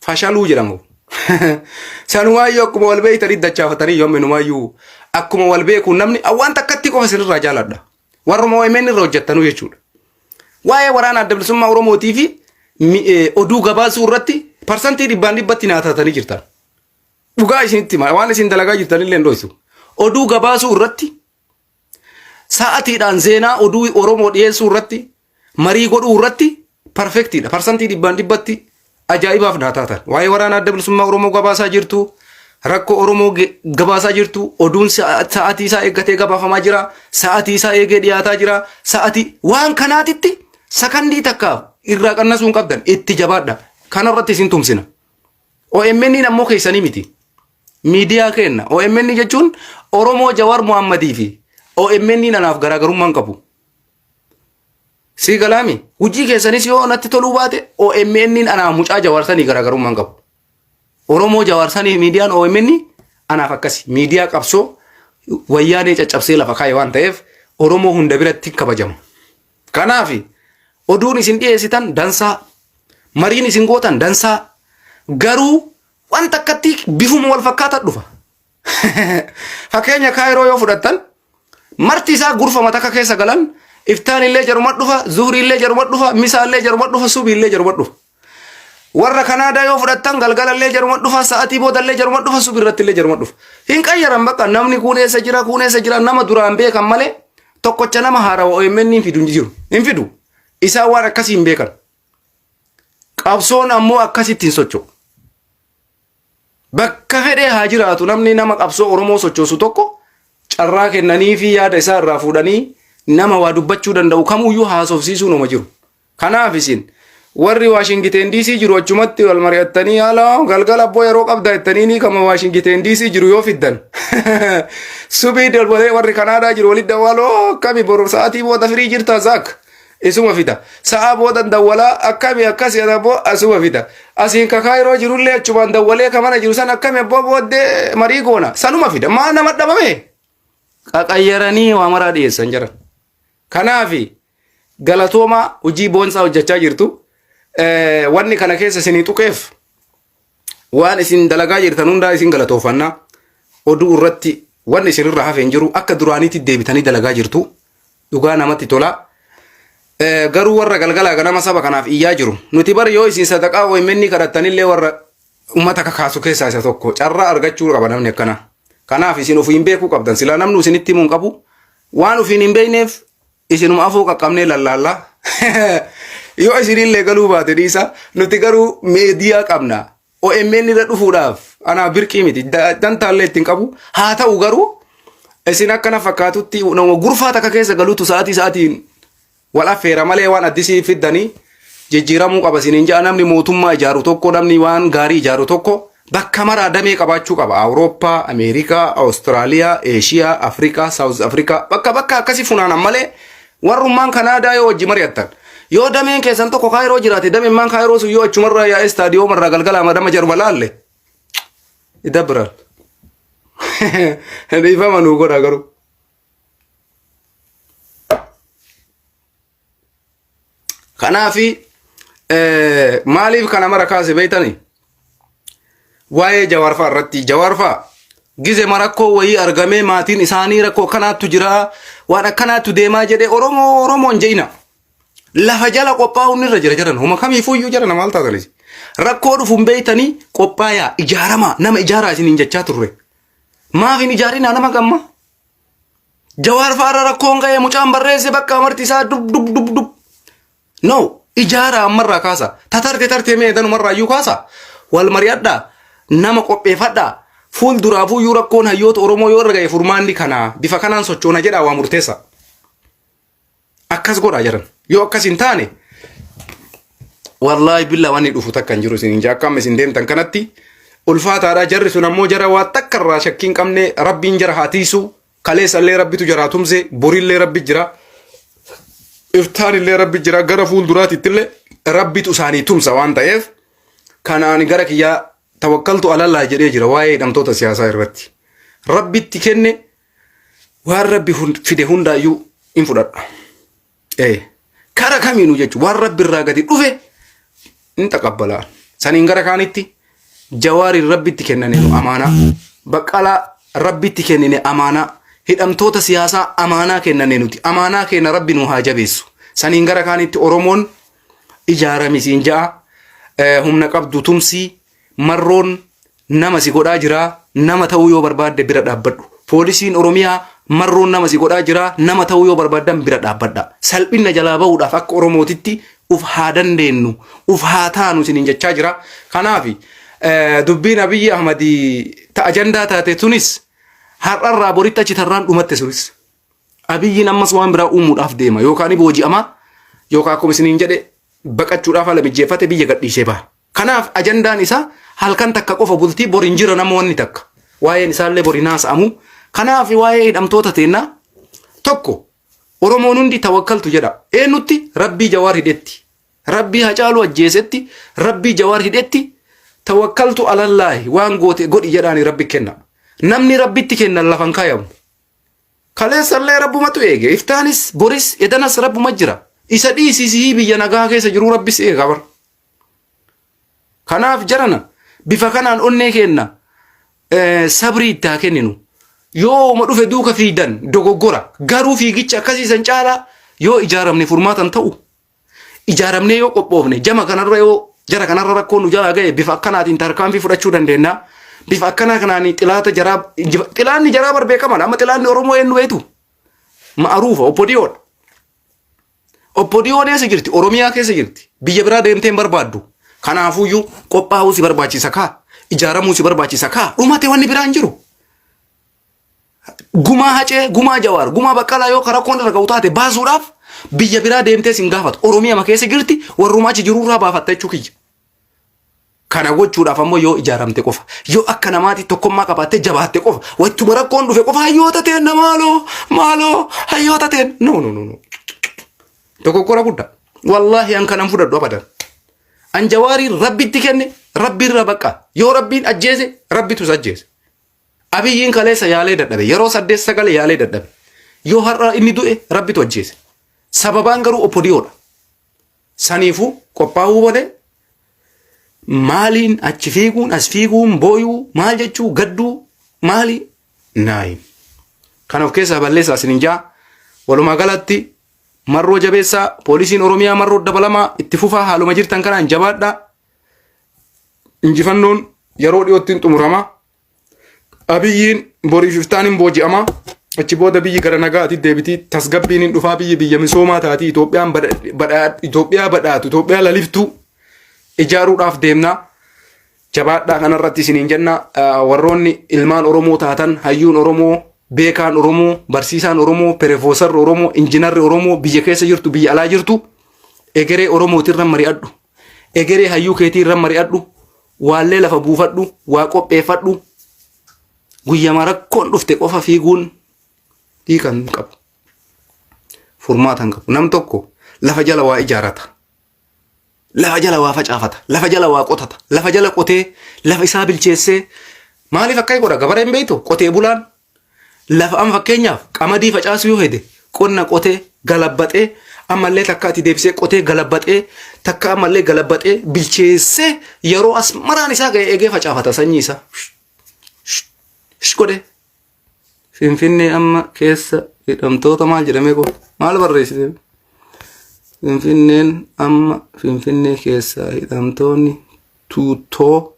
Fashaluu jedhamu. Sanumaayyuu akkuma wal beektanii dachaafatanii yoom inumaayyuu akkuma wal beekuun namni waan takkatti qofa isinirraa jaaladha. Warruma OMN irra hojjettanuu jechuudha. Waa'ee waraana Adda Bilisummaa Oromootii fi oduu gabaasuu irratti Parsantii dhibbaan dhibbatti naa taatanii jirtan. Dhugaa isinitti hima waan isin dalagaa jirtan illee hin dhoysu. Oduu gabaasuu irratti sa'atiidhaan zeenaa oduu Oromoo dhiyeessuu irratti marii godhuu irratti perfektiidha. Parsantii dhibbaan dhibbatti ajaa'ibaaf naa taatan. Waa'ee waraana adda bilisummaa Oromoo gabaasaa jirtu, rakkoo Oromoo gabaasaa jirtu, oduun sa'atii isaa eeggatee gabaafamaa jira, sa'atii isaa eegee dhiyaataa jira, sa'atii waan kanaatitti sakandii takkaaf irraa qannasuu hin qabdan itti jabaadha. Kanarratti isin tumsina. OMN ammoo keessanii miti. Miidiyaa keenna. OMN jechuun Oromoo Jawaar Muhammadii fi OMN anaaf garaagarummaa hin qabu. Sii galaami. Hojii keessanis yoo natti toluu baate OMN anaaf mucaa Jawaar sanii garaagarummaa hin qabu. Oromoo Jawaar sanii miidiyaan OMN anaaf akkasi. Miidiyaa qabsoo wayyaanee caccabsee lafa kaa'e waan ta'eef Oromoo hunda biratti kabajama. Kanaaf oduun isin dhiyeessitan dansaa, mariin isin gootan dansaa, garuu wanta akkatti bifuma wal fakkaataa dhufa. Fakkeenya Kaayiroo yoo fudhattan marti isaa gurfama takka keessa galan iftaan illee jaruma dhufa, zuhrii illee jaruma dhufa, misaa illee jaruma dhufa, subii illee jaruma dhufa. Warra Kanaadaa yoo fudhattan galgalallee jaruma dhufa, sa'atii boodallee jaruma dhufa, subi irratti illee jaruma dhufa. Hin qayyaran bakka namni kuun eessa jira, kuun eessa jira nama duraan beekan malee tokkocha nama haarawa OMN hin fidu hin jiru. Hin fidu. Isaan waan akkasii hin beekan. Qabsoon ammoo akkasitti hin socho'u. Bakka fedhee haa jiraatu namni nama qabsoo Oromoo sochoosu tokko carraa kennanii fi yaada isaa irraa fuudhanii nama waa dubbachuu danda'u kamuyyuu haasofsiisuun oma jiru. Kanaaf isin warri Waashingiteen DC jiru achumatti wal mari'attanii haala galgala abboo yeroo qabda jettanii ni kama Waashingiteen DC jiru yoo fiddan. Subii dalbalee warri Kanaadaa jiru walitti dawwaloo akkami boru sa'aatii booda firii jirta zaak. Isuma fida. Sa'aa boodan dawwalaa akkami akkasi abboo asuma fida. Asiin ka Kaayiroo jirullee achumaan dawwalee ka mana jiru san akkami abboo booddee marii goona. Sanuma fida. Maa nama dhabame? Qaqayyaranii waa maraa dhiyeessan jiran. Kanaafi galatoomaa hojii boonsaa hojjechaa jirtu. Wanni kana keessa isinii tuqeef waan isin dalagaa jirtan hundaa isin galatoofannaa. Oduu irratti wanni isinirra hafe hin jiru akka duraaniitti deebitanii dalagaa jirtu. Dhugaa namatti tola. Garuu warra galgalaa ganama saba kanaaf iyyaa jiru. Nuti bar yoo isin sadaqaa OMN kadhattanillee warra uummata kakaasu keessaa isa tokko. Carraa argachuu qaba namni akkana. Kanaaf isin ofiin beekuu qabdan. Silaa namni isinitti himuu hin qabu. Waan ofiin hin beekneef isinuma afoo qaqqabnee lallaalla. Yoo isinillee galuu baate dhiisa. Nuti garuu meediyaa qabna. OMN irra dhufuudhaaf anaa birqii miti. Dantaallee ittiin qabu. Haa ta'u garuu isin akkana fakkaatutti nama gurfaa takka keessa galuutu sa'aatii sa'aatiin wal affeera malee waan addisii fiddanii jijjiiramuu qaba isiniin ja'a namni mootummaa ijaaru tokko namni waan gaarii ijaaru tokko bakka maraa damee qabaachuu qaba. Awurooppaa, Ameerikaa, Awustiraaliyaa, Eeshiyaa, Afrikaa, Saawuz Afrikaa bakka bakka akkasii funaanan malee warrummaan Kanaadaa yoo wajji mari'attan yoo dameen keessan tokko Kaayiroo jiraate dameen Kaayiroo sun yoo achumarraa yaa'ee istaadiyoomarraa galgala madama jaruma laalle idabbiral. Dhiifama nuu godha garuu. Kanaafi maaliif kana mara kaase beektani? Waa'ee Jawaar fa'a irratti Jawaar fa'a gize marakkoo wayii argamee maatiin isaanii rakkoo akkanaattu jira waan akkanaattu deemaa jedhee Oromoo Oromoon je'ina. Lafa jala qophaa'uun irra jira jedhan homa kamiifuyyuu jedhan maal taatanis. Rakkoo dhufu hin beektanii qophaayaa ijaaramaa nama ijaaraa isiniin jechaa turre. Maaf hin ijaarinaa nama gamma? Jawaar fa'aarra rakkoon ga'ee mucaan barreesse bakka amarti isaa dub dub dub dub. No ijaara ammarraa kaasa. Tatarte tartee mee danumarraa iyyuu kaasa. Wal mari'adhaa nama qopheeffadhaa. Fuul duraafuu iyyuu rakkoon hayyoota Oromoo yoo irra ga'e furmaanni kanaa bifa kanaan sochoona jedhaa waa murteessa. Akkas godhaa jedhan. Yoo akkas hin taane wallaahi billaa wanni dhufu takka hin jiru isin akka amma isin deemtan kanatti ulfaataadha jarri sun ammoo jara waa takka irraa shakkii hin qabne rabbiin jara haa tiisu kaleessa illee rabbitu jaraa tumse borillee rabbi jira iftaan illee rabbi jira gara fuulduraatitti illee rabbitu isaanii tumsa waan ta'eef kanaan gara kiyyaa tawakkaltu alallaa jedhee jira waa'ee hidhamtoota siyaasaa irratti rabbitti kenne waan rabbi fide hundaayyuu hin fudhadha. Ee, kara kamiinuu jechuun waan rabbi irraa gadi dhufe hin taqabbalaa. Saniin gara kaanitti jawaariin rabbitti kennane nu amaanaa. Baqqalaa rabbitti kennine amaanaa. Hidhamtoota siyaasaa amaanaa kennane nuti. Amaanaa kenna rabbi nu haa jabeessu. Saniin gara kaanitti Oromoon ijaaramisiin ja'a. Humna qabdu tumsii marroon nama si godhaa jiraa nama ta'uu yoo barbaadde bira dhaabbadhu. Poolisiin Oromiyaa marroon nama si godhaa jiraa nama ta'uu yoo barbaaddan bira dhaabbadha. Salphinna jalaa bahuudhaaf akka Oromootitti uf haa dandeennu uf haa taanu isiniin jechaa jira. Kanaaf dubbiin Abiyyi Ahmad ta ajandaa taate tunis har'arraa boritti achi tarraan dhumatte sunis. Abiyyiin ammas waan biraa uumuudhaaf deema yookaan ni booji'ama yookaan akkuma isiniin jedhe baqachuudhaaf haala mijjeeffate biyya gadhiisee baha. Kanaaf ajandaan isaa halkan takka qofa bultii bor hin jira namoonni takka. Waa'een isaallee bor hin haasa'amu. Kanaaf waa'ee hidhamtoota teennaa tokko Oromoon hundi tawakkaltu jedha. Eenyutti? Rabbii Jawaar hidhetti. Rabbii Hacaaluu ajjeesetti, Rabbii Jawaar hidhetti tawakkaltu alallaahi waan goote godhi jedhaani Rabbi kenna. Namni Rabbitti kennan lafan kaayamu. Kaleessallee Rabbumatu eege. Iftaanis boris edanas Rabbuma jira. Isa dhiisii sihii biyya nagaa keessa jiruu Rabbis eega bar. Kanaaf jarana bifa kanaan onnee keenna sabrii itti haa kenninu. Yoo uma dhufe duuka fiidan dogoggora. Garuu fiigicha akkasiisan caalaa yoo ijaaramne furmaatan ta'u. Ijaaramnee yoo qophoofne jama kanarra yoo jara kanarra rakkoon nu jalaa ga'e bifa akkanaatiin tarkaanfii fudhachuu dandeenya. Bifa akkanaa kanaan xilaata jaraa xilaanni jaraa bar beekamadha. Amma xilaanni Oromoo eenyu beektu? Ma'aruufa obbo Diyoodha. Obbo Diyoon eessa jirti? Oromiyaa keessa jirti. Biyya biraa deemtee hin barbaaddu. Kanaafuyyuu qophaa'uu si barbaachisa kaa. Ijaaramuu si barbaachisa kaa. Dhumate wanni biraa hin jiru. Gumaa Hacee, gumaa Jawaar, gumaa Baqqalaa yoo karaa koon irra ga'u taate baasuudhaaf biyya biraa deemtee sin gaafatu. Oromiyaa keessa jirti warrumaa achi jirurraa baafatta jechuu kiyya. Kana gochuudhaaf ammoo yoo ijaaramte qofa, yoo akka namaatti tokkummaa qabaattee jabaatte qofa, wattuma rakkoon dhufe qofa hayyoota teenna maaloo maaloo hayyoota teen. No no no no. Dogoggora guddaa. Wallaahi an kanan fudhadhu abadan. An jawaarii rabbitti kenne rabbiirra baqa. Yoo rabbiin ajjeese rabbitu isa ajjeese. Abiyyiin kaleessa yaalee dadhabe. Yeroo saddeet sagale yaalee dadhabe. Yoo har'a inni du'e rabbitu ajjeese. Sababaan garuu oppodiyoodha. Saniifuu qophaa'uu malee maaliin achi fiiguun as fiiguun booyuu maal jechuu gadduu maali naayin. Kan of keessaa balleessaa isinin jaa walumaa galatti marroo jabeessaa poolisiin Oromiyaa marroo dabalamaa itti fufaa haaluma jirtan kanaan jabaadhaa. Injifannoon yeroo dhiyootti hin xumurama. Abiyyiin boriif iftaan hin booji'ama. Achi booda biyyi gara nagaatti deebiti. Tasgabbiin hin dhufaa biyyi biyya misoomaa taati. Itoophiyaan Itoophiyaa badhaatu Itoophiyaa laliftuu ijaaruudhaaf deemna. Jabaadhaa kanarratti isiniin jenna. Warroonni ilmaan Oromoo taatan hayyuun Oromoo beekaan Oromoo barsiisaan Oromoo piroofeesarri Oromoo injinarri Oromoo biyya keessa jirtu biyya alaa jirtu egeree Oromootirra mari'adhu. Egeree hayyuu keetii irra mari'adhu. Waallee lafa buufadhu. Waa qopheeffadhu. Guyyama rakkoon dhufte qofa fiiguun hiika hin qabu. Furmaata hin qabu. Nam tokko lafa jala waa ijaarata. Lafa jala waa facaafata. Lafa jala waa qotata. Lafa jala qotee lafa isaa bilcheessee maaliif akka godha gabareen beektu qotee bulaan Lafa amma fakkeenyaaf qamadii facaasuu yoo hede qonna qotee galabbaxee ammallee takka ati deebisee qotee galabbaxee takka ammallee galabbaxee bilcheessee yeroo as maraan isaa ga'e eegee facaafata sanyii isaa. Sh godhee. Finfinnee amma keessa hidhamtoota maal jedhamee qofa maal barreessite? Finfinneen amma Finfinnee keessa hidhamtoonni tuuttoo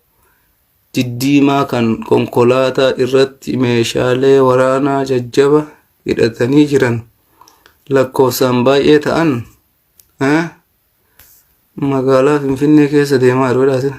diddiimaa kan konkolaataa irratti meeshaalee waraanaa jajjaba hidhatanii jiran lakkoofsaan baay'ee ta'an magaalaa Finfinnee keessa deemaa jiru jedhaa.